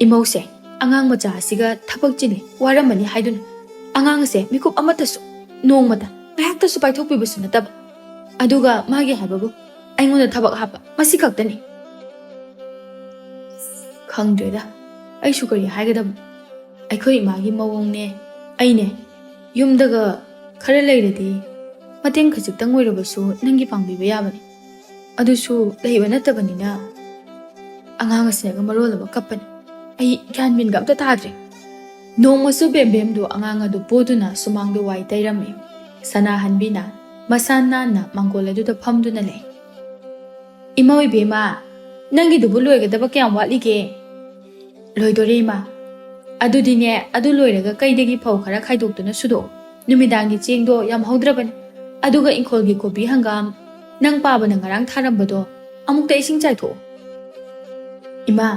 ꯏꯃꯧꯁꯦ ꯑꯉꯥꯡ ꯃꯆꯥ ꯑꯁꯤꯒ ꯊꯕꯛ ꯆꯤꯜꯂꯤ, ꯋꯥꯔꯝꯃꯅꯤ ꯍꯥꯏꯗꯨꯅ ꯑꯉꯥꯡ ꯑꯁꯦ ꯃꯤꯀꯨꯞ ꯑꯃꯠꯇꯁꯨ, ꯅꯣꯡꯃꯇ, ꯉꯥꯏꯍꯥꯛꯇꯁꯨ ꯄꯥꯏꯊꯣꯛꯄꯤꯕꯁꯨ ꯅꯠꯇꯕ, ꯑꯗꯨꯒ ꯃꯥꯒꯤ ꯍꯥꯏꯕꯕꯨ ꯑꯩꯉꯣꯟꯗ ꯊꯕꯛ ꯍꯥꯞꯄ, ꯃꯁꯤ ꯈꯛꯇꯅꯤ꯫ ꯈꯪꯗ꯭ꯔꯦꯗ, ꯑꯩꯁꯨ ꯀꯔꯤ ꯍꯥꯏꯒꯗꯕ꯫ ꯑꯩꯈꯣꯏ ꯏꯃꯥꯒꯤ ꯃꯑꯣꯡꯅꯦ, ꯑꯩꯅꯦ, ꯌꯨꯝꯗꯒ ꯈꯔ ꯂꯩꯔꯗꯤ ꯃꯇꯦꯡ ꯈꯖꯤꯛꯇꯪ ꯑꯣꯏꯔꯕꯁꯨ ꯅꯪꯒꯤ ꯄꯥꯡꯕꯤꯕ ꯌꯥꯕꯅꯤ꯫ ꯑꯗꯨꯁꯨ ꯂꯩꯕ ꯅꯠꯇꯕꯅꯤꯅ ꯑꯉꯥꯡ ꯑꯁꯤꯅꯒ ꯃꯔꯣꯜ ꯑꯃ ꯀꯞꯄꯅꯤ꯫ ꯑꯩ ꯒ꯭ꯌꯥꯟ ꯃꯦꯟꯒ ꯑꯝꯇ ꯇꯥꯗ꯭ꯔꯦ꯫ ꯅꯣꯡꯃꯁꯨ ꯕꯦꯝꯕꯦꯝꯗꯨ ꯑꯉꯥꯡ ꯑꯗꯨ ꯄꯣꯗꯨꯅ ꯁꯨꯃꯥꯡꯗ ꯋꯥꯏ ꯇꯩꯔꯝꯃꯤ꯫ ꯁꯅꯥꯍꯟꯕꯤꯅ ꯃꯁꯥ ꯅꯥꯟꯅ ꯃꯥꯡꯒꯣꯜ ꯑꯗꯨꯗ ꯐꯝꯗꯨꯅ ꯂꯩ꯫ "ꯏꯃꯧ ꯏꯕꯦꯝꯃ, ꯅꯪꯒꯤꯗꯨꯕꯨ ꯂꯣꯏꯒꯗꯕ ꯀꯌꯥꯝ ꯋꯥꯠꯂꯤꯒꯦ?" "ꯂꯣꯏꯗꯣꯔꯦ ꯏꯃꯥ꯫ ꯑꯗꯨꯗꯤꯅꯦ, ꯑꯗꯨ ꯂꯣꯏꯔꯒ ꯀꯩꯗꯒꯤ ꯐꯧ ꯈꯔ ꯈꯥꯏꯗꯣꯛꯇꯨꯅ ꯁꯨꯗꯣꯛꯑꯣ꯫ ꯅꯨꯃꯤꯗꯥꯡꯒꯤ ꯆꯦꯡꯗꯣ ꯌꯥꯝ ꯍꯧꯗ꯭ꯔꯕꯅꯤ꯫ ꯑꯗꯨꯒ ꯏꯪꯈꯣꯜꯒꯤ ꯀꯣꯕꯤ ꯍꯪꯒꯥꯝ ꯅꯪ ꯄꯥꯕꯅ ꯉꯔꯥꯡ ꯊꯥꯔꯝꯕꯗꯣ ꯑꯃꯨꯛꯇ ꯏꯁꯤꯡ ꯆꯥꯏꯊꯣꯛꯑꯣ꯫" "ꯏꯃꯥ,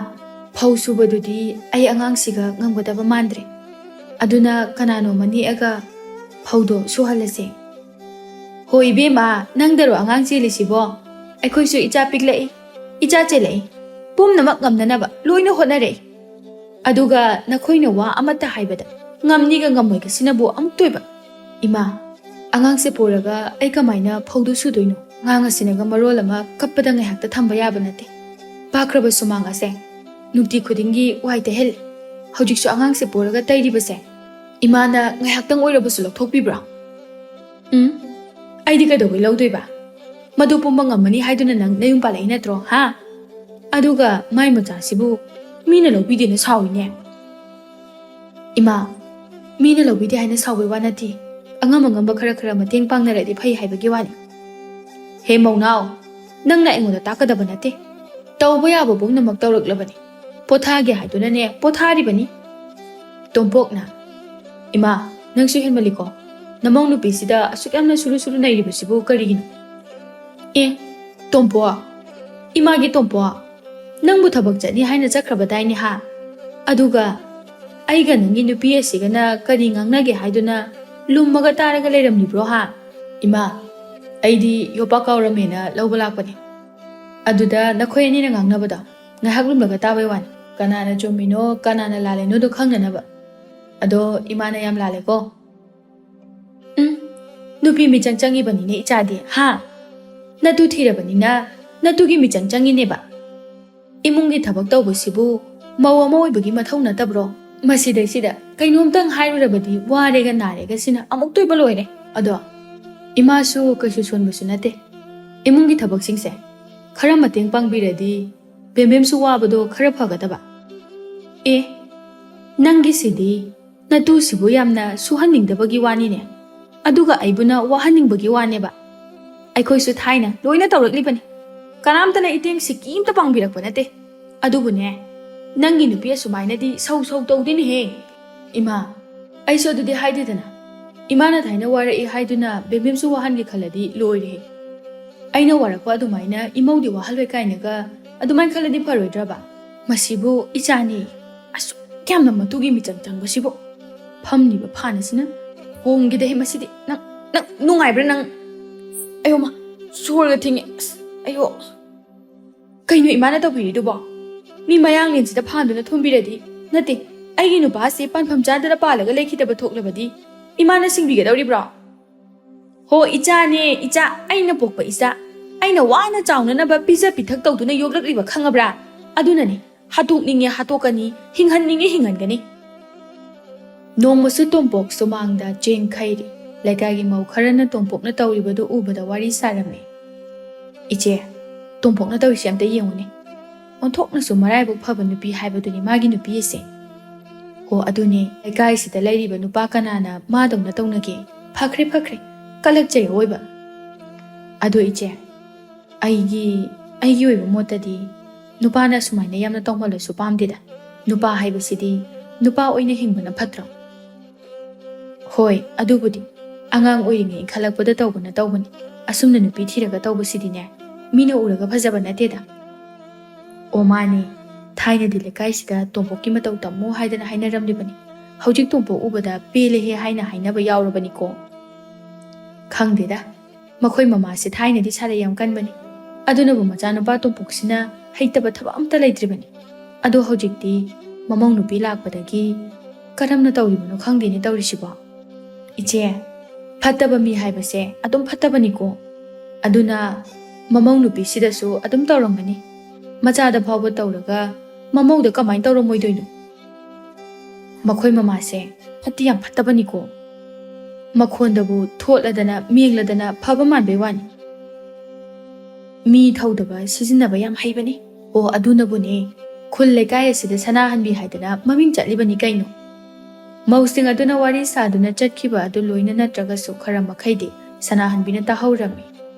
ꯐꯧ ꯁꯨꯕꯗꯨꯗꯤ ꯑꯩ ꯑꯉꯥꯡꯁꯤꯒ ꯉꯝꯒꯗꯕ ꯃꯥꯟꯗ꯭ꯔꯦ꯫ ꯑꯗꯨꯅ ꯀꯅꯥꯅꯣꯃ ꯅꯦꯛꯑꯒ ꯐꯧꯗꯣ ꯁꯨꯍꯜꯂꯁꯦ꯫" "ꯍꯣ ꯏꯕꯦꯝꯃ, ꯅꯪꯗꯔꯣ ꯑꯉꯥꯡ ꯆꯦꯜꯂꯤꯁꯤꯕꯣ? ꯑꯩꯈꯣꯏꯁꯨ ꯏꯆꯥ ꯄꯤꯛꯂꯛꯏ, ꯏꯆꯥ ꯆꯦꯜꯂꯛꯏ꯫ ꯄꯨꯝꯅꯃꯛ ꯉꯝꯅꯅꯕ ꯂꯣꯏꯅ ꯍꯣꯠꯅꯔꯛꯏ꯫ ꯑꯗꯨꯒ ꯅꯈꯣꯏꯅ ꯋꯥ ꯑꯃꯠꯇ ꯍꯥꯏꯕꯗ ꯉꯝꯅꯤꯒ ꯉꯝꯃꯣꯏꯒ ꯁꯤꯅꯕꯨ ꯑꯃꯨꯛꯇꯣꯏꯕ꯫ ꯏꯃꯥ, ꯑꯉꯥꯡꯁꯦ ꯄꯨꯔꯒ ꯑꯩ ꯀꯃꯥꯏꯅ ꯐꯧꯗꯨ ꯁꯨꯗꯣꯏꯅꯣ?" ꯑꯉꯥꯡ ꯑꯁꯤꯅꯒ ꯃꯔꯣꯜ ꯑꯃ ꯀꯞꯄꯗ ꯉꯥꯏꯍꯥꯛꯇ ꯊꯝꯕ ꯌꯥꯕ ꯅꯠꯇꯦ꯫ ꯄꯥꯈ꯭ꯔꯕ ꯁꯨꯃꯥꯡ ꯑꯁꯦ ꯅꯨꯡꯇꯤ ꯈꯨꯗꯤꯡꯒꯤ ꯋꯥꯏ ꯇꯩꯍꯜꯂꯤ꯫ ꯍꯧꯖꯤꯛꯁꯨ ꯑꯉꯥꯡꯁꯦ ꯄꯨꯔꯒ ꯇꯩꯔꯤꯕꯁꯦ ꯏꯃꯥꯅ ꯉꯥꯏꯍꯥꯛꯇꯪ ꯑꯣꯏꯔꯕꯁꯨ ꯂꯧꯊꯣꯛꯄꯤꯕ꯭ꯔꯣ? ꯎꯝ? ꯑꯩꯗꯤ ꯀꯩꯗꯧꯕꯩ ꯂꯧꯗꯣꯏꯕ? ꯃꯗꯨ ꯄꯨꯝꯕ ꯉꯝꯃꯅꯤ ꯍꯥꯏꯗꯨꯅ ꯅꯪ ꯅꯌꯨꯝ ꯄꯥꯜꯂꯛꯏ ꯅꯠꯇ꯭ꯔꯣ, ꯍꯥ? ꯑꯗꯨꯒ ꯃꯥꯏ ꯃꯆꯥꯁꯤꯕꯨ ꯃꯤꯅ ꯂꯧꯕꯤꯗꯦꯅ ꯁꯥꯎꯏꯅꯦ꯫ ꯏꯃꯥ, ꯃꯤꯅ ꯂꯧꯕꯤꯗꯦ ꯍꯥꯏꯅ ꯁꯥꯎꯕꯩ ꯋꯥ ꯅꯠꯇꯦ꯫ ꯑꯉꯝ ꯑꯉꯝꯕ ꯈꯔ ꯈꯔ ꯃꯇꯦꯡ ꯄꯥꯡꯅꯔꯗꯤ ꯐꯩ ꯍꯥꯏꯕꯒꯤ ꯋꯥꯅꯤ꯫ ꯍꯦ ꯃꯧꯅꯥꯎ, ꯅꯪꯅ ꯑꯩꯉꯣꯟꯗ ꯇꯥꯛꯀꯗꯕ ꯅꯠꯇꯦ꯫ ꯇꯧꯕ ꯌꯥꯕ ꯄꯨꯝꯅꯃꯛ ꯇꯧꯔꯛꯂꯕꯅꯤ꯫ ꯄꯣꯊꯥꯒꯦ ꯍꯥꯏꯗꯨꯅꯅꯦ ꯄꯣꯊꯥꯔꯤꯕꯅꯤ꯫ ꯇꯣꯝꯄꯣꯛꯅ, "ꯏꯃꯥ, ꯅꯪꯁꯨ ꯍꯦꯟꯃꯜꯂꯤꯀꯣ꯫ ꯅꯃꯧ ꯅꯨꯄꯤꯁꯤꯗ ꯑꯁꯨꯛ ꯌꯥꯝꯅ ꯁꯨꯔꯨ ꯁꯨꯔꯨ ꯅꯩꯔꯤꯕꯁꯤꯕꯨ ꯀꯔꯤꯒꯤꯅꯣ?" "ꯑꯦ, ꯇꯣꯝꯄꯣꯛ, ꯏꯃꯥꯒꯤ ꯇꯣꯝꯄꯣꯛ, ꯅꯪꯕꯨ ꯊꯕꯛ ꯆꯠꯅꯤ ꯍꯥꯏꯅ ꯆꯠꯈ꯭ꯔꯕꯗꯥꯏꯅꯦ ꯍꯥ? ꯑꯗꯨꯒ ꯑꯩꯒ ꯅꯪꯒꯤ ꯅꯨꯄꯤ ꯑꯁꯤꯒꯅ ꯀꯔꯤ ꯉꯥꯡꯅꯒꯦ ꯍꯥꯏꯗꯨꯅ ꯂꯨꯝꯃꯒ ꯇꯥꯔꯒ ꯂꯩꯔꯝꯂꯤꯕ꯭ꯔꯣ ꯍꯥ?" "ꯏꯃꯥ, ꯑꯩꯗꯤ ꯌꯣꯄꯥꯛ ꯀꯥꯎꯔꯝꯃꯦꯅ ꯂꯧꯕ ꯂꯥꯛꯄꯅꯤ꯫ ꯑꯗꯨꯗ ꯅꯈꯣꯏ ꯑꯅꯤꯅ ꯉꯥꯡꯅꯕꯗꯣ ꯉꯥꯏꯍꯥꯛ ꯂꯨꯝꯂꯒ ꯇꯥꯕꯩ ꯋꯥꯅꯤ꯫ ꯀꯅꯥꯅ ꯆꯨꯝꯃꯤꯅꯣ, ꯀꯅꯥꯅ ꯂꯥꯜꯂꯤꯅꯣꯗꯣ ꯈꯪꯅꯅꯕ꯫ ꯑꯗꯣ ꯏꯃꯥꯅ ꯌꯥꯝ ꯂꯥꯜꯂꯦꯀꯣ?" "ꯎꯝ, ꯅꯨꯄꯤ ꯃꯤꯆꯪ ꯆꯪꯉꯤꯕꯅꯤꯅꯦ ꯏꯆꯥꯗꯤ, ꯍꯥ? ꯅꯇꯨ ꯊꯤꯔꯕꯅꯤꯅ ꯅꯇꯨꯒꯤ ꯃꯤꯆꯪ ꯆꯪꯉꯤꯅꯦꯕ꯫ ꯏꯃꯨꯡꯒꯤ ꯊꯕꯛ ꯇꯧꯕꯁꯤꯕꯨ ꯃꯧ ꯑꯃ ꯑꯣꯏꯕꯒꯤ ꯃꯊꯧ ꯅꯠꯇꯕ꯭ꯔꯣ? ꯃꯁꯤꯗꯩꯁꯤꯗ ꯀꯩꯅꯣꯝꯇꯪ ꯍꯥꯏꯔꯨꯔꯕꯗꯤ ꯋꯥꯔꯦꯒ ꯅꯥꯔꯦꯒ ꯁꯤꯅ ꯑꯃꯨꯛꯇꯣꯏꯕ ꯂꯣꯏꯔꯦ꯫ ꯑꯗꯣ ꯏꯃꯥꯁꯨ ꯀꯩꯁꯨ ꯁꯣꯟꯕꯁꯨ ꯅꯠꯇꯦ꯫ ꯏꯃꯨꯡꯒꯤ ꯊꯕꯛꯁꯤꯡꯁꯦ ꯈꯔ ꯃꯇꯦꯡ ꯄꯥꯡꯕꯤꯔꯗꯤ ꯕꯦꯝꯕꯦꯝꯁꯨ ꯋꯥꯕꯗꯣ ꯈꯔ ꯐꯒꯗꯕ꯫" "ꯑꯦ, ꯅꯪꯒꯤꯁꯤꯗꯤ ꯅꯇꯨꯁꯤꯕꯨ ꯌꯥꯝꯅ ꯁꯨꯍꯟꯅꯤꯡꯗꯕꯒꯤ ꯋꯥꯅꯤꯅꯦ, ꯑꯗꯨꯒ ꯑꯩꯕꯨꯅ ꯋꯥꯍꯟꯅꯤꯡꯕꯒꯤ ꯋꯥꯅꯦꯕ꯫ ꯑꯩꯈꯣꯏꯁꯨ ꯊꯥꯏꯅ ꯂꯣꯏꯅ ꯇꯧꯔꯛꯂꯤꯕꯅꯤ꯫ ꯀꯅꯥꯝꯇꯅ ꯏꯇꯦꯡꯁꯤ ꯀꯤꯝꯇ ꯄꯥꯡꯕꯤꯔꯛꯄ ꯅꯠꯇꯦ꯫ ꯑꯗꯨꯕꯨꯅꯦ, ꯅꯪꯒꯤ ꯅꯨꯄꯤ ꯑꯁꯨꯃꯥꯏꯅꯗꯤ ꯁꯧ ꯁꯧ ꯇꯧꯗꯦꯅꯦꯍꯦ꯫" "ꯏꯃꯥ, ꯑꯩꯁꯨ ꯑꯗꯨꯗꯤ ꯍꯥꯏꯗꯦꯗꯅ꯫ ꯏꯃꯥꯅ ꯊꯥꯏꯅ ꯋꯥꯔꯛꯏ ꯍꯥꯏꯗꯨꯅ ꯕꯦꯝꯕꯦꯝꯁꯨ ꯋꯥꯍꯟꯒꯦ ꯈꯜꯂꯗꯤ ꯂꯣꯏꯔꯦꯍꯦ꯫ ꯑꯩꯅ ꯋꯥꯔꯛꯄ ꯑꯗꯨꯃꯥꯏꯅ ꯏꯃꯧꯗꯤ ꯋꯥꯍꯜꯂꯣꯏ ꯀꯥꯏꯅꯒ ꯑꯗꯨꯃꯥꯏꯅ ꯈꯜꯂꯗꯤ ꯐꯔꯣꯏꯗ꯭ꯔꯕ? ꯃꯁꯤꯕꯨ ꯏꯆꯥꯅꯤ ꯑꯁꯨꯛ ꯌꯥꯝꯅ ꯃꯇꯨꯒꯤ ꯃꯤꯆꯪ ꯆꯪꯕꯁꯤꯕꯨ꯫ ꯐꯝꯂꯤꯕ ꯐꯥꯟ ꯑꯁꯤꯅ ꯍꯣꯡꯒꯦꯗꯦ ꯃꯁꯤꯗꯤ꯫ ꯅꯪ, ꯅꯪ ꯅꯨꯡꯉꯥꯏꯕ꯭ꯔꯥ ꯅꯪ? ꯑꯌꯣ ꯃꯥ, ꯁꯣꯔꯒ ꯊꯤꯡꯉꯦ꯫ ꯑꯁ, ꯑꯌꯣ꯫ ꯀꯩꯅꯣ ꯏꯃꯥꯅ ꯇꯧꯕꯤꯔꯤꯗꯨꯕꯣ? ꯃꯤ ꯃꯌꯥꯡꯂꯦꯟꯁꯤꯗ ꯐꯥꯟꯗꯨꯅ ꯊꯣꯝꯕꯤꯔꯗꯤ? ꯅꯠꯇꯦ, ꯑꯩꯒꯤ ꯅꯨꯄꯥꯁꯤ ꯄꯥꯟꯐꯝ ꯆꯥꯗꯅ ꯄꯥꯜꯂꯒ ꯂꯩꯈꯤꯗꯕ ꯊꯣꯛꯂꯕꯗꯤ ꯏꯃꯥꯅ ꯁꯤꯡꯕꯤꯒꯗꯧꯔꯤꯕ꯭ꯔꯣ? ꯍꯣ, ꯏꯆꯥꯅꯦ, ꯏꯆꯥ, ꯑꯩꯅ ꯄꯣꯛꯄ ꯏꯆꯥ꯫ ꯑꯩꯅ ꯋꯥꯅ ꯆꯥꯎꯅꯅꯕ ꯄꯤꯖ ꯄꯤꯊꯛ ꯇꯧꯗꯨꯅ ꯌꯣꯛꯂꯛꯂꯤꯕ ꯈꯪꯉꯕ꯭ꯔꯥ? ꯑꯗꯨꯅꯅꯦ ꯍꯥꯠꯇꯣꯛꯅꯤꯡꯉꯦ ꯍꯥꯠꯇꯣꯛꯀꯅꯤ, ꯍꯤꯡꯍꯟꯅꯤꯡꯉꯦ ꯍꯤꯡꯍꯟꯒꯅꯤ꯫ ꯅꯣꯡꯃꯁꯨ ꯇꯣꯝꯄꯣꯛ ꯁꯨꯃꯥꯡꯗ ꯆꯦꯡ ꯈꯩꯔꯤ꯫ ꯂꯩꯀꯥꯏꯒꯤ ꯃꯧ ꯈꯔꯅ ꯇꯣꯝꯄꯣꯛꯅ ꯇꯧꯔꯤꯕꯗꯨ ꯎꯕꯗ ꯋꯥꯔꯤ ꯁꯥꯔꯝꯃꯤ꯫ "ꯏꯆꯦ, ꯇꯣꯝꯄꯣꯛꯅ ꯇꯧꯔꯤꯁꯦ ꯑꯝꯇ ꯌꯦꯡꯉꯨꯅꯦ꯫ ꯑꯣꯟꯊꯣꯛꯅꯁꯨ ꯃꯔꯥꯏꯕꯛ ꯐꯕ ꯅꯨꯄꯤ ꯍꯥꯏꯕꯗꯨꯅꯤ ꯃꯥꯒꯤ ꯅꯨꯄꯤ ꯑꯁꯦ꯫ ꯑꯣ, ꯑꯗꯨꯅꯦ, ꯂꯩꯀꯥꯏꯁꯤꯗ ꯂꯩꯔꯤꯕ ꯅꯨꯄꯥ ꯀꯅꯥꯅ ꯃꯥꯗꯧꯅ ꯇꯧꯅꯒꯦ? ꯐꯈ꯭ꯔꯦ, ꯐꯈ꯭ꯔꯦ, ꯀꯜꯂꯛꯆꯩ ꯑꯑꯣꯏꯕ꯫ ꯑꯗꯣ ꯏꯆꯦ, ꯑꯩꯒꯤ, ꯑꯩꯒꯤ ꯑꯣꯏꯕ ꯃꯣꯠꯇꯗꯤ ꯅꯨꯄꯥꯅ ꯑꯁꯨꯃꯥꯏꯅ ꯌꯥꯝꯅ ꯇꯧꯃꯜꯂꯁꯨ ꯄꯥꯝꯗꯦꯗ꯫ ꯅꯨꯄꯥ ꯍꯥꯏꯕꯁꯤꯗꯤ ꯅꯨꯄꯥ ꯑꯣꯏꯅ ꯍꯤꯡꯕꯅ ꯐꯠꯇ꯭ꯔꯣ?" "ꯍꯣꯏ, ꯑꯗꯨꯕꯨꯗꯤ ꯑꯉꯥꯡ ꯑꯣꯏꯔꯤꯉꯩ ꯏꯟꯈꯠꯂꯛꯄꯗ ꯇꯧꯕꯅ ꯇꯧꯕꯅꯤ꯫ ꯑꯁꯨꯝꯅ ꯅꯨꯄꯤ ꯊꯤꯔꯒ ꯇꯧꯕꯁꯤꯗꯤꯅꯦ, ꯃꯤꯅ ꯎꯔꯒ ꯐꯖꯕ ꯅꯠꯇꯦꯗ꯫" "ꯑꯣ ꯃꯥꯅꯦ, ꯊꯥꯏꯅꯗꯤ ꯂꯩꯀꯥꯏꯁꯤꯗ ꯇꯣꯝꯄꯣꯛꯀꯤ ꯃꯇꯧ ꯇꯝꯃꯨ ꯍꯥꯏꯗꯅ ꯍꯥꯏꯅꯔꯝꯂꯤꯕꯅꯤ꯫ ꯍꯧꯖꯤꯛ ꯇꯣꯝꯄꯣꯛ ꯎꯕꯗ ꯄꯦꯜꯂꯦꯍꯦ ꯍꯥꯏꯅ ꯍꯥꯏꯅꯕ ꯌꯥꯎꯔꯕꯅꯤꯀꯣ꯫" "ꯈꯪꯗꯦꯗ, ꯃꯈꯣꯏ ꯃꯃꯥꯁꯦ ꯊꯥꯏꯅꯗꯤ ꯁꯥꯔꯩ ꯌꯥꯝ ꯀꯟꯕꯅꯤ꯫ ꯑꯗꯨꯅꯕꯨ ꯃꯆꯥꯅꯨꯄꯥ ꯇꯣꯝꯄꯣꯛꯁꯤꯅ ꯍꯩꯇꯕ ꯊꯕꯛ ꯑꯝꯇ ꯂꯩꯇ꯭ꯔꯤꯕꯅꯤ꯫ ꯑꯗꯣ ꯍꯧꯖꯤꯛꯇꯤ ꯃꯃꯧ ꯅꯨꯄꯤ ꯂꯥꯛꯄꯗꯒꯤ ꯀꯔꯝꯅ ꯇꯧꯔꯤꯕꯅꯣ ꯈꯪꯗꯦꯅꯦ ꯇꯧꯔꯤꯁꯤꯕꯣ꯫" "ꯏꯆꯦ, ꯐꯠꯇꯕ ꯃꯤ ꯍꯥꯏꯕꯁꯦ ꯑꯗꯨꯝ ꯐꯠꯇꯕꯅꯤꯀꯣ꯫ ꯑꯗꯨꯅ ꯃꯃꯧ ꯅꯨꯄꯤꯁꯤꯗꯁꯨ ꯑꯗꯨꯝ ꯇꯧꯔꯝꯒꯅꯤ꯫ ꯃꯆꯥꯗ ꯐꯥꯎꯕ ꯇꯧꯔꯒ ꯃꯃꯧꯗ ꯀꯃꯥꯏꯅ ꯇꯧꯔꯝꯃꯣꯏꯗꯣꯏꯅꯣ?" "ꯃꯈꯣꯏ ꯃꯃꯥꯁꯦ ꯐꯠꯇꯤ ꯌꯥꯝ ꯐꯠꯇꯕꯅꯤꯀꯣ꯫ ꯃꯈꯣꯟꯗꯕꯨ ꯊꯣꯠꯂꯗꯅ ꯃꯦꯡꯂꯗꯅ ꯐꯕ ꯃꯥꯟꯕꯩ ꯋꯥꯅꯤ꯫ ꯃꯤ ꯊꯧꯗꯕ ꯁꯤꯖꯤꯟꯅꯕ ꯌꯥꯝ ꯍꯩꯕꯅꯤ꯫ ꯑꯣ, ꯑꯗꯨꯅꯕꯨꯅꯦ ꯈꯨꯜ ꯂꯩꯀꯥꯏ ꯑꯁꯤꯗ ꯁꯅꯥꯍꯟꯕꯤ ꯍꯥꯏꯗꯅ ꯃꯃꯤꯡ ꯆꯠꯂꯤꯕꯅꯤ ꯀꯩꯅꯣ꯫" ꯃꯧꯁꯤꯡ ꯑꯗꯨꯅ ꯋꯥꯔꯤ ꯁꯥꯗꯨꯅ ꯆꯠꯈꯤꯕ ꯑꯗꯨ ꯂꯣꯏꯅ ꯅꯠꯇ꯭ꯔꯒꯁꯨ ꯈꯔ ꯃꯈꯩꯗꯤ ꯁꯅꯥꯍꯟꯕꯤꯅ ꯇꯥꯍꯧꯔꯝꯃꯤ꯫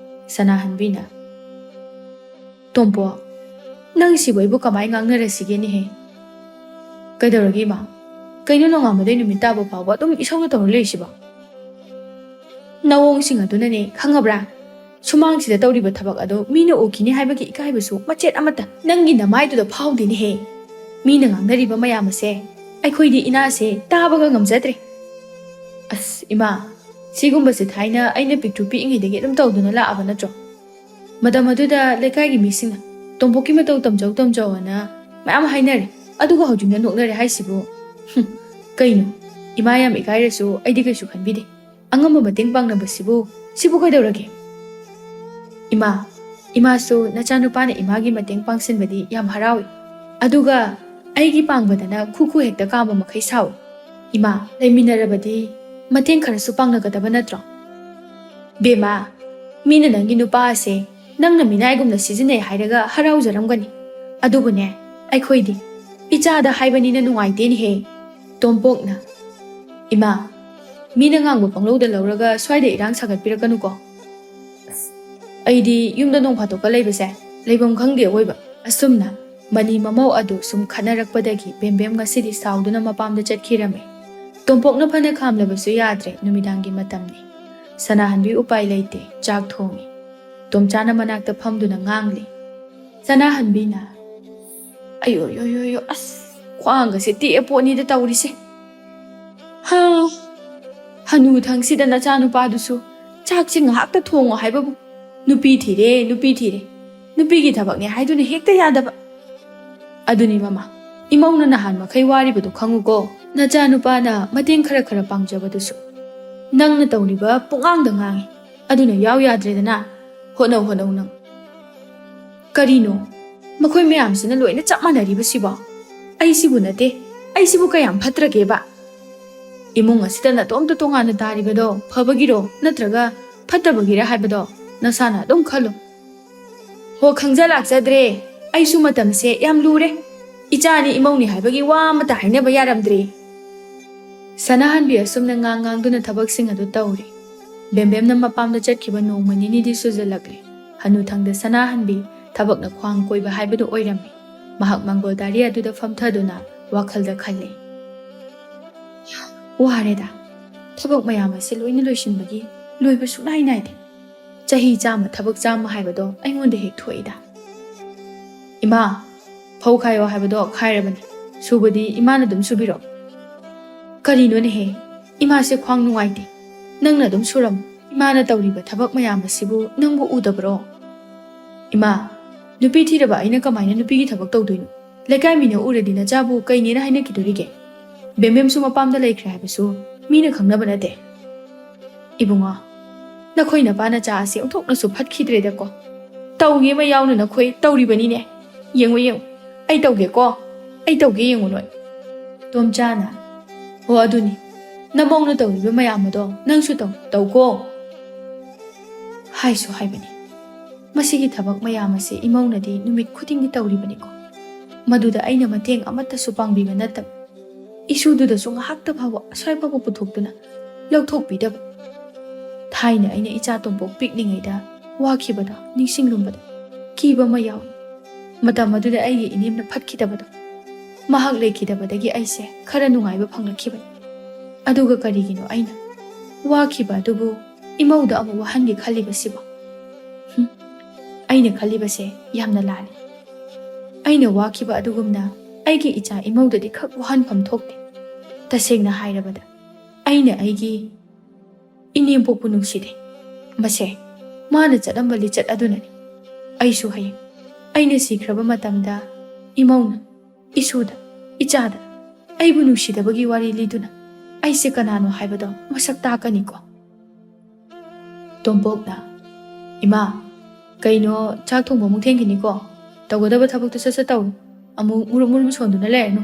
ꯁꯅꯥꯍꯟꯕꯤꯅ, "ꯇꯣꯝꯄꯣ, ꯅꯪ ꯁꯤꯕꯨ ꯑꯩꯕꯨ ꯀꯃꯥꯏ ꯉꯥꯡꯅꯔꯁꯤꯒꯦꯅꯦꯍꯦ?" "ꯀꯩꯗꯧꯔꯒꯦ ꯏꯃꯥ? ꯀꯩꯅꯣ ꯅꯣꯡꯉꯥꯟꯕꯗꯩ ꯅꯨꯃꯤꯠ ꯇꯥꯕ ꯐꯥꯎꯕ ꯑꯗꯨꯝ ꯏꯁꯧꯅ ꯇꯧꯔ ꯂꯩꯔꯤꯁꯤꯕꯣ?" "ꯅꯋꯣꯡꯁꯤꯡ ꯑꯗꯨꯅꯅꯦ, ꯈꯪꯉꯕ꯭ꯔꯥ? ꯁꯨꯃꯥꯡꯁꯤꯗ ꯇꯧꯔꯤꯕ ꯊꯕꯛ ꯑꯗꯣ ꯃꯤꯅ ꯎꯈꯤꯅꯤ ꯍꯥꯏꯕꯒꯤ ꯏꯀꯥꯏꯕꯁꯨ ꯃꯆꯦꯠ ꯑꯃꯠꯇ ꯅꯪꯒꯤ ꯅꯃꯥꯏꯗꯨꯗ ꯐꯥꯎꯗꯦꯅꯦꯍꯦ꯫ ꯃꯤꯅ ꯉꯥꯡꯅꯔꯤꯕ ꯃꯌꯥꯝ ꯑꯁꯦ ꯑꯩꯈꯣꯏꯗꯤ ꯏꯅꯥꯁꯦ ꯇꯥꯕꯒ ꯉꯝꯖꯗ꯭ꯔꯦ꯫" "ꯑꯁ ꯏꯃꯥ, ꯁꯤꯒꯨꯝꯕꯁꯦ ꯊꯥꯏꯅ ꯑꯩꯅ ꯄꯤꯛꯇ꯭ꯔꯨ ꯄꯤꯛꯏꯉꯩꯗꯒꯤ ꯑꯗꯨꯝ ꯇꯧꯗꯨꯅ ꯂꯥꯛꯑꯕ ꯅꯠꯇ꯭ꯔꯣ? ꯃꯇꯝ ꯑꯗꯨꯗ ꯂꯩꯀꯥꯏꯒꯤ ꯃꯤꯁꯤꯡꯅ ꯇꯣꯝꯄꯣꯛꯀꯤ ꯃꯇꯧ ꯇꯝꯖꯧ ꯇꯝꯖꯧ ꯑꯅ ꯃꯌꯥꯝ ꯍꯥꯏꯅꯔꯦ, ꯑꯗꯨꯒ ꯍꯧꯖꯤꯛꯅ ꯅꯣꯛꯅꯔꯦ ꯍꯥꯏꯁꯤꯕꯨ? ꯍꯨꯝ, ꯀꯩꯅꯣ? ꯏꯃꯥ ꯌꯥꯝ ꯏꯀꯥꯏꯔꯁꯨ ꯑꯩꯗꯤ ꯀꯩꯁꯨ ꯈꯟꯕꯤꯗꯦ꯫ ꯑꯉꯝꯕ ꯃꯇꯦꯡ ꯄꯥꯡꯅꯕꯁꯤꯕꯨ, ꯁꯤꯕꯨ ꯀꯩꯗꯧꯔꯒꯦ?" "ꯏꯃꯥ, ꯏꯃꯥꯁꯨ ꯅꯆꯥꯅꯨꯄꯥꯅ ꯏꯃꯥꯒꯤ ꯃꯇꯦꯡ ꯄꯥꯡꯁꯤꯟꯕꯗꯤ ꯌꯥꯝ ꯍꯔꯥꯎꯏ꯫ ꯑꯗꯨꯒ ꯑꯩꯒꯤ ꯄꯥꯡꯕꯗꯅ ꯈꯨ ꯈꯨ ꯍꯦꯛꯇ ꯀꯥꯝꯕ ꯃꯈꯩ ꯁꯥꯎꯏ꯫ ꯏꯃꯥ, ꯂꯩꯃꯤꯟꯅꯔꯕꯗꯤ ꯃꯇꯦꯡ ꯈꯔꯁꯨ ꯄꯥꯡꯅꯒꯗꯕ ꯅꯠꯇ꯭ꯔꯣ? ꯕꯦꯝꯃ, ꯃꯤꯅ ꯅꯪꯒꯤ ꯅꯨꯄꯥ ꯑꯁꯦ ꯅꯪꯅ ꯃꯤꯅꯥꯏꯒꯨꯝꯅ ꯁꯤꯖꯤꯟꯅꯩ ꯍꯥꯏꯔꯒ ꯍꯔꯥꯎꯖꯔꯝꯒꯅꯤ꯫ ꯑꯗꯨꯕꯨꯅꯦ, ꯑꯩꯈꯣꯏꯗꯤ ꯏꯆꯥꯗ ꯍꯥꯏꯕꯅꯤꯅ ꯅꯨꯡꯉꯥꯏꯇꯦꯅꯦꯍꯦ꯫ ꯇꯣꯝꯄꯣꯛꯅ, ꯏꯃꯥ, ꯃꯤꯅ ꯉꯥꯡꯕ ꯄꯪꯂꯧꯗ ꯂꯧꯔꯒ ꯁ꯭ꯋꯥꯏꯗ ꯏꯔꯥꯡ ꯁꯥꯒꯠꯄꯤꯔꯛꯀꯅꯨꯀꯣ꯫ ꯑꯩꯗꯤ ꯌꯨꯝꯗ ꯅꯣꯡ ꯐꯥꯗꯣꯛꯀ ꯂꯩꯕꯁꯦ ꯂꯩꯐꯝ ꯈꯪꯗꯦ ꯑꯋꯣꯏꯕ꯫ ꯑꯁꯨꯝꯅ ꯃꯅꯤ ꯃꯃꯧ ꯑꯗꯨ ꯁꯨꯝ ꯈꯠꯅꯔꯛꯄꯗꯒꯤ ꯕꯦꯝꯕꯦꯝ ꯉꯁꯤꯗꯤ ꯁꯥꯎꯗꯨꯅ ꯃꯄꯥꯝꯗ ꯆꯠꯈꯤꯔꯝꯃꯤ꯫ ꯇꯣꯝꯄꯣꯛꯅ ꯐꯅ ꯈꯥꯝꯂꯕꯁꯨ ꯌꯥꯗ꯭ꯔꯦ, ꯅꯨꯃꯤꯗꯥꯡꯒꯤ ꯃꯇꯝꯅꯤ꯫ ꯁꯅꯥꯍꯟꯕꯤ ꯎꯄꯥꯏ ꯂꯩꯇꯦ, ꯆꯥꯛ ꯊꯣꯡꯉꯤ꯫ ꯇꯣꯝꯆꯥꯅ ꯃꯅꯥꯛꯇ ꯐꯝꯗꯨꯅ ꯉꯥꯡꯂꯤ꯫ ꯁꯅꯥꯍꯟꯕꯤꯅ, "ꯑꯌꯣ, ꯌꯣ, ꯌꯣ, ꯌꯣ, ꯑꯁ, ꯈ꯭ꯋꯥꯡꯒꯁꯦ ꯇꯦꯛꯑ ꯄꯣꯠꯅꯤꯗ ꯇꯧꯔꯤꯁꯦ꯫ ꯍꯥ, ꯍꯅꯨ ꯊꯪꯁꯤꯗ ꯅꯆꯥꯅꯨꯄꯥꯗꯨꯁꯨ ꯆꯥꯛꯁꯦ ꯉꯥꯏꯍꯥꯛꯇ ꯊꯣꯡꯉꯣ ꯍꯥꯏꯕꯕꯨ ꯅꯨꯄꯤ ꯊꯤꯔꯦ, ꯅꯨꯄꯤ ꯊꯤꯔꯦ, ꯅꯨꯄꯤꯒꯤ ꯊꯕꯛꯅꯦ ꯍꯥꯏꯗꯨꯅ ꯍꯦꯛꯇ ꯌꯥꯗꯕ꯫ ꯑꯗꯨꯅꯤ ꯃꯃꯥ, ꯏꯃꯧꯅ ꯅꯍꯥꯟ ꯃꯈꯩ ꯋꯥꯔꯤꯕꯗꯨ ꯈꯪꯉꯨꯀꯣ꯫ ꯅꯆꯥꯅꯨꯄꯥꯅ ꯃꯇꯦꯡ ꯈꯔ ꯈꯔ ꯄꯥꯡꯖꯕꯗꯨꯁꯨ ꯅꯪꯅ ꯇꯧꯔꯤꯕ ꯄꯨꯡꯉꯥꯡꯗ ꯉꯥꯡꯉꯤ꯫ ꯑꯗꯨꯅ ꯌꯥꯎ ꯌꯥꯗ꯭ꯔꯦꯗꯅ꯫ ꯍꯣꯠꯅꯧ, ꯍꯣꯠꯅꯧ ꯅꯪ꯫ ꯀꯔꯤꯅꯣ? ꯃꯈꯣꯏ ꯃꯌꯥꯝꯁꯤꯅ ꯂꯣꯏꯅ ꯆꯞ ꯃꯥꯟꯅꯔꯤꯕꯁꯤꯕꯣ? ꯑꯩꯁꯤꯕꯨ ꯅꯠꯇꯦ, ꯑꯩꯁꯤꯕꯨ ꯀꯌꯥꯝ ꯐꯠꯇ꯭ꯔꯒꯦꯕ? ꯏꯃꯨꯡ ꯑꯁꯤꯗ ꯅꯇꯣꯝꯇ ꯇꯣꯉꯥꯟꯅ ꯇꯥꯔꯤꯕꯗꯣ ꯐꯕꯒꯤꯔꯣ ꯅꯠꯇ꯭ꯔꯒ ꯐꯠꯇꯕꯒꯤꯔ ꯍꯥꯏꯕꯗꯣ ꯅꯁꯥꯅ ꯑꯗꯨꯝ ꯈꯜꯂꯨ꯫ ꯍꯣ, ꯈꯪꯖ ꯂꯥꯛꯆꯗ꯭ꯔꯦ꯫ ꯑꯩꯁꯨ ꯃꯇꯝꯁꯦ ꯌꯥꯝ ꯂꯨꯔꯦ꯫ ꯏꯆꯥꯅꯤ ꯏꯃꯧꯅꯤ ꯍꯥꯏꯕꯒꯤ ꯋꯥ ꯑꯃꯠꯇ ꯍꯥꯏꯅꯕ ꯌꯥꯔꯝꯗ꯭ꯔꯦ꯫ ꯁꯅꯥꯍꯟꯕꯤ ꯑꯁꯨꯝꯅ ꯉꯥꯡ ꯉꯥꯡꯗꯨꯅ ꯊꯕꯛꯁꯤꯡ ꯑꯗꯨ ꯇꯧꯔꯤ꯫ ꯕꯦꯝꯕꯦꯝꯅ ꯃꯄꯥꯝꯗ ꯆꯠꯈꯤꯕ ꯅꯣꯡꯃ ꯅꯤꯅꯤꯗꯤ ꯁꯨꯖꯜꯂꯛꯂꯦ꯫ ꯍꯅꯨꯊꯪꯗ ꯁꯅꯥꯍꯟꯕꯤ ꯊꯕꯛꯅ ꯈ꯭ꯋꯥꯡ ꯀꯣꯏꯕ ꯍꯥꯏꯕꯗꯨ ꯑꯣꯏꯔꯝꯃꯤ꯫ ꯃꯍꯥꯛ ꯃꯥꯡꯒꯣꯜ ꯗꯥꯔꯤ ꯑꯗꯨꯗ ꯐꯝꯊꯗꯨꯅ ꯋꯥꯈꯜꯗ ꯈꯜꯂꯤ꯫ "ꯋꯥꯔꯦꯗ꯫ ꯊꯕꯛ ꯃꯌꯥꯝ ꯑꯁꯤ ꯂꯣꯏꯅ ꯂꯣꯏꯁꯤꯟꯕꯒꯤ ꯂꯣꯏꯕ ꯁꯨꯡꯅꯥꯏ ꯅꯥꯏꯗꯦ꯫ ꯆꯍꯤ ꯆꯥꯝꯃ ꯊꯕꯛ ꯆꯥꯝꯃ ꯍꯥꯏꯕꯗꯣ ꯑꯩꯉꯣꯟꯗ ꯍꯦꯛ ꯊꯣꯛꯏꯗ꯫ ꯏꯃꯥ, ꯐꯧ ꯈꯥꯏꯌꯣ ꯍꯥꯏꯕꯗꯣ ꯈꯥꯏꯔꯕꯅꯤ꯫ ꯁꯨꯕꯗꯤ ꯏꯃꯥꯅ ꯑꯗꯨꯝ ꯁꯨꯕꯤꯔꯣ꯫" "ꯀꯔꯤꯅꯣꯅꯦꯍꯦ? ꯏꯃꯥꯁꯦ ꯈ꯭ꯋꯥꯡ ꯅꯨꯡꯉꯥꯏꯇꯦ꯫ ꯅꯪꯅ ꯑꯗꯨꯝ ꯁꯨꯔꯝꯃꯣ꯫ ꯏꯃꯥꯅ ꯇꯧꯔꯤꯕ ꯊꯕꯛ ꯃꯌꯥꯝ ꯑꯁꯤꯕꯨ ꯅꯪꯕꯨ ꯎꯗꯕ꯭ꯔꯣ?" "ꯏꯃꯥ, ꯅꯨꯄꯤ ꯊꯤꯔꯕ ꯑꯩꯅ ꯀꯃꯥꯏꯅ ꯅꯨꯄꯤꯒꯤ ꯊꯕꯛ ꯇꯧꯗꯣꯏꯅꯣ? ꯂꯩꯀꯥꯏ ꯃꯤꯅ ꯎꯔꯗꯤ ꯅꯆꯥꯕꯨ ꯀꯩꯅꯦꯅ ꯍꯥꯏꯅꯈꯤꯗꯣꯔꯤꯒꯦ? ꯕꯦꯝꯕꯦꯝꯁꯨ ꯃꯄꯥꯝꯗ ꯂꯩꯈ꯭ꯔꯦ ꯍꯥꯏꯕꯁꯨ ꯃꯤꯅ ꯈꯪꯅꯕ ꯅꯠꯇꯦ꯫" "ꯏꯕꯨꯡꯉꯣ, ꯅꯈꯣꯏ ꯅꯄꯥ ꯅꯆꯥ ꯑꯁꯤ ꯑꯣꯟꯊꯣꯛꯅꯁꯨ ꯐꯠꯈꯤꯗ꯭ꯔꯦꯗꯀꯣ꯫ ꯇꯧꯒꯦ ꯑꯃ ꯌꯥꯎꯅ ꯅꯈꯣꯏ ꯇꯧꯔꯤꯕꯅꯤꯅꯦ꯫ ꯌꯦꯡꯉꯨ, ꯌꯦꯡꯉꯨ, "ꯑꯩ ꯇꯧꯒꯦꯀꯣ, ꯑꯩ ꯇꯧꯒꯦ, ꯌꯦꯡꯉꯨ ꯅꯣꯏ꯫" ꯇꯣꯝꯆꯥꯅ, "ꯍꯣ ꯑꯗꯨꯅꯤ, ꯅꯃꯧꯅ ꯇꯧꯔꯤꯕ ꯃꯌꯥꯝ ꯑꯗꯣ ꯅꯪꯁꯨ ꯇꯧ, ꯇꯧꯀꯣ꯫" ꯍꯥꯏꯁꯨ ꯍꯥꯏꯕꯅꯤ, ꯃꯁꯤꯒꯤ ꯊꯕꯛ ꯃꯌꯥꯝ ꯑꯁꯤ ꯏꯃꯧꯅꯗꯤ ꯅꯨꯃꯤꯠ ꯈꯨꯗꯤꯡꯒꯤ ꯇꯧꯔꯤꯕꯅꯤꯀꯣ꯫ ꯃꯗꯨꯗ ꯑꯩꯅ ꯃꯇꯦꯡ ꯑꯃꯠꯇꯁꯨ ꯄꯥꯡꯕꯤꯕ ꯅꯠꯇꯕ, ꯏꯁꯨꯗꯨꯗꯁꯨ ꯉꯥꯏꯍꯥꯛꯇ ꯐꯥꯎꯕ ꯑꯁ꯭ꯋꯥꯏ ꯐꯥꯎꯕ ꯄꯨꯊꯣꯛꯇꯨꯅ ꯂꯧꯊꯣꯛꯄꯤꯗꯕ꯫ ꯊꯥꯏꯅ ꯑꯩꯅ ꯏꯆꯥ ꯇꯣꯝꯄꯣꯛ ꯄꯤꯛꯂꯤꯉꯩꯗ ꯋꯥꯈꯤꯕꯗꯣ ꯅꯤꯡꯁꯤꯡꯂꯨꯝꯕꯗ ꯀꯤꯕ ꯑꯃ ꯌꯥꯎꯏ꯫ ꯃꯇꯝ ꯑꯗꯨꯗ ꯑꯩꯒꯤ ꯏꯅꯦꯝꯅ ꯐꯠꯈꯤꯗꯕꯗꯣ, ꯃꯍꯥꯛ ꯂꯩꯈꯤꯗꯕꯗꯒꯤ ꯑꯩꯁꯦ ꯈꯔ ꯅꯨꯡꯉꯥꯏꯕ ꯐꯪꯂꯛꯈꯤꯕꯅꯤ꯫ ꯑꯗꯨꯒ ꯀꯔꯤꯒꯤꯅꯣ ꯑꯩꯅ ꯋꯥꯈꯤꯕ ꯑꯗꯨꯕꯨ ꯏꯃꯧꯗ ꯑꯃꯨꯛ ꯋꯥꯍꯟꯒꯦ ꯈꯜꯂꯤꯕꯁꯤꯕꯣ? ꯍꯨꯝ, ꯑꯩꯅ ꯈꯜꯂꯤꯕꯁꯦ ꯌꯥꯝꯅ ꯂꯥꯜꯂꯤ꯫ ꯑꯩꯅ ꯋꯥꯈꯤꯕ ꯑꯗꯨꯒꯨꯝꯅ ꯑꯩꯒꯤ ꯏꯆꯥ ꯏꯃꯧꯗꯗꯤ ꯈꯛ ꯋꯥꯍꯟꯐꯝ ꯊꯣꯛꯇꯦ꯫ ꯇꯁꯦꯡꯅ ꯍꯥꯏꯔꯕꯗ, ꯑꯩꯅ ꯑꯩꯒꯤ ꯏꯅꯦꯝꯄꯣꯛꯄꯨ ꯅꯨꯡꯁꯤꯗꯦ꯫ ꯃꯁꯦ ꯃꯥꯅ ꯆꯠꯂꯝꯕ ꯂꯤꯆꯠ ꯑꯗꯨꯅꯅꯤ꯫ ꯑꯩꯁꯨ ꯍꯌꯦꯡ ꯑꯩꯅ ꯁꯤꯈ꯭ꯔꯕ ꯃꯇꯝꯗ ꯏꯃꯧꯅ, ꯏꯁꯨꯗ, ꯏꯆꯥꯗ ꯑꯩꯕꯨ ꯅꯨꯡꯁꯤꯗꯕꯒꯤ ꯋꯥꯔꯤ ꯂꯤꯗꯨꯅ ꯑꯩꯁꯦ ꯀꯅꯥꯅꯣ ꯍꯥꯏꯕꯗꯣ ꯃꯁꯛ ꯇꯥꯛꯀꯅꯤꯀꯣ꯫" ꯇꯣꯝꯄꯣꯛꯅ, "ꯏꯃꯥ, ꯀꯩꯅꯣ, ꯆꯥꯛ ꯊꯣꯡꯕ ꯑꯃꯨꯛ ꯊꯦꯡꯈꯤꯅꯤꯀꯣ꯫ ꯇꯧꯒꯗꯕ ꯊꯕꯛꯇꯣ ꯁꯠ ꯁꯠ ꯇꯧꯔꯨ꯫ ꯑꯃꯨꯛ ꯃꯨꯔꯨꯝ ꯃꯨꯔꯨꯝ ꯁꯣꯟꯗꯨꯅ ꯂꯩꯔꯅꯨ꯫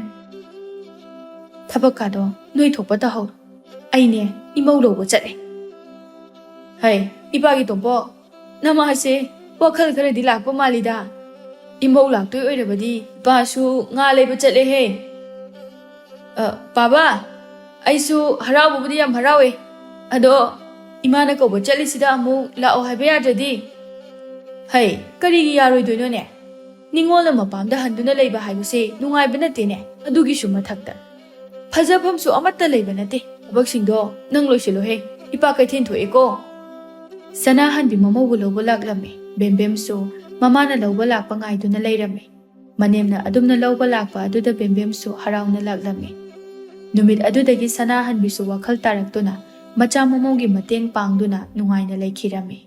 ꯊꯕꯛꯀꯥꯗꯣ ꯅꯣꯏ ꯊꯣꯛꯄ ꯇꯧꯍꯧꯔꯣ꯫ ꯑꯩꯅꯦ, ꯏꯃꯧ ꯂꯧꯕ ꯆꯠꯂꯦ꯫" "ꯍꯩ, ꯏꯄꯥꯒꯤ ꯇꯣꯝꯄꯣꯛ, ꯅꯃꯥꯁꯦ ꯋꯥꯈꯜ ꯈꯔꯗꯤ ꯂꯥꯛꯄ ꯃꯥꯜꯂꯤꯗ꯫ ꯏꯃꯧ ꯂꯥꯛꯇꯣꯏ ꯑꯣꯏꯔꯕꯗꯤ ꯏꯄꯥꯁꯨ ꯉꯥ ꯂꯩꯕ ꯆꯠꯂꯦꯍꯦ꯫" "ꯑ, ꯄꯥꯕ, ꯑꯩꯁꯨ ꯍꯔꯥꯎꯕꯕꯨꯗꯤ ꯌꯥꯝ ꯍꯔꯥꯎꯋꯦ꯫ ꯑꯗꯣ ꯏꯃꯥꯅ ꯀꯧꯕ ꯆꯠꯂꯤꯁꯤꯗ ꯑꯃꯨꯛ ꯂꯥꯛꯑꯣ ꯍꯥꯏꯕ ꯌꯥꯗ꯭ꯔꯗꯤ?" "ꯍꯩ, ꯀꯔꯤꯒꯤ ꯌꯥꯔꯣꯏꯗꯣꯏꯅꯣꯅꯦ? ꯅꯤꯉꯣꯜꯅ ꯃꯄꯥꯝꯗ ꯍꯟꯗꯨꯅ ꯂꯩꯕ ꯍꯥꯏꯕꯁꯦ ꯅꯨꯡꯉꯥꯏꯕ ꯅꯠꯇꯦꯅꯦ꯫ ꯑꯗꯨꯒꯤꯁꯨ ꯃꯊꯛꯇ ꯐꯖꯐꯝꯁꯨ ꯑꯃꯠꯇ ꯂꯩꯕ ꯅꯠꯇꯦ꯫ ꯊꯕꯛꯁꯤꯡꯗꯣ ꯅꯪ ꯂꯣꯏꯁꯤꯜꯂꯣꯍꯦ꯫ ꯏꯄꯥ ꯀꯩꯊꯦꯜ ꯊꯣꯛꯑꯦꯀꯣ꯫" ꯁꯅꯥꯍꯟꯕꯤ ꯃꯃꯧꯕꯨ ꯂꯧꯕ ꯂꯥꯛꯂꯝꯃꯤ꯫ ꯕꯦꯝꯕꯦꯝꯁꯨ ꯃꯃꯥꯅ ꯂꯧꯕ ꯂꯥꯛꯄ ꯉꯥꯏꯗꯨꯅ ꯂꯩꯔꯝꯃꯤ꯫ ꯃꯅꯦꯝꯅ ꯑꯗꯨꯝꯅ ꯂꯧꯕ ꯂꯥꯛꯄ ꯑꯗꯨꯗ ꯕꯦꯝꯕꯦꯝꯁꯨ ꯍꯔꯥꯎꯅ ꯂꯥꯛꯂꯝꯃꯤ꯫ ꯅꯨꯃꯤꯠ ꯑꯗꯨꯗꯒꯤ ꯁꯅꯥꯍꯟꯕꯤꯁꯨ ꯋꯥꯈꯜ ꯇꯥꯔꯛꯇꯨꯅ ꯃꯆꯥ ꯃꯃꯧꯒꯤ ꯃꯇꯦꯡ ꯄꯥꯡꯗꯨꯅ ꯅꯨꯡꯉꯥꯏꯅ ꯂꯩꯈꯤꯔꯝꯃꯤ꯫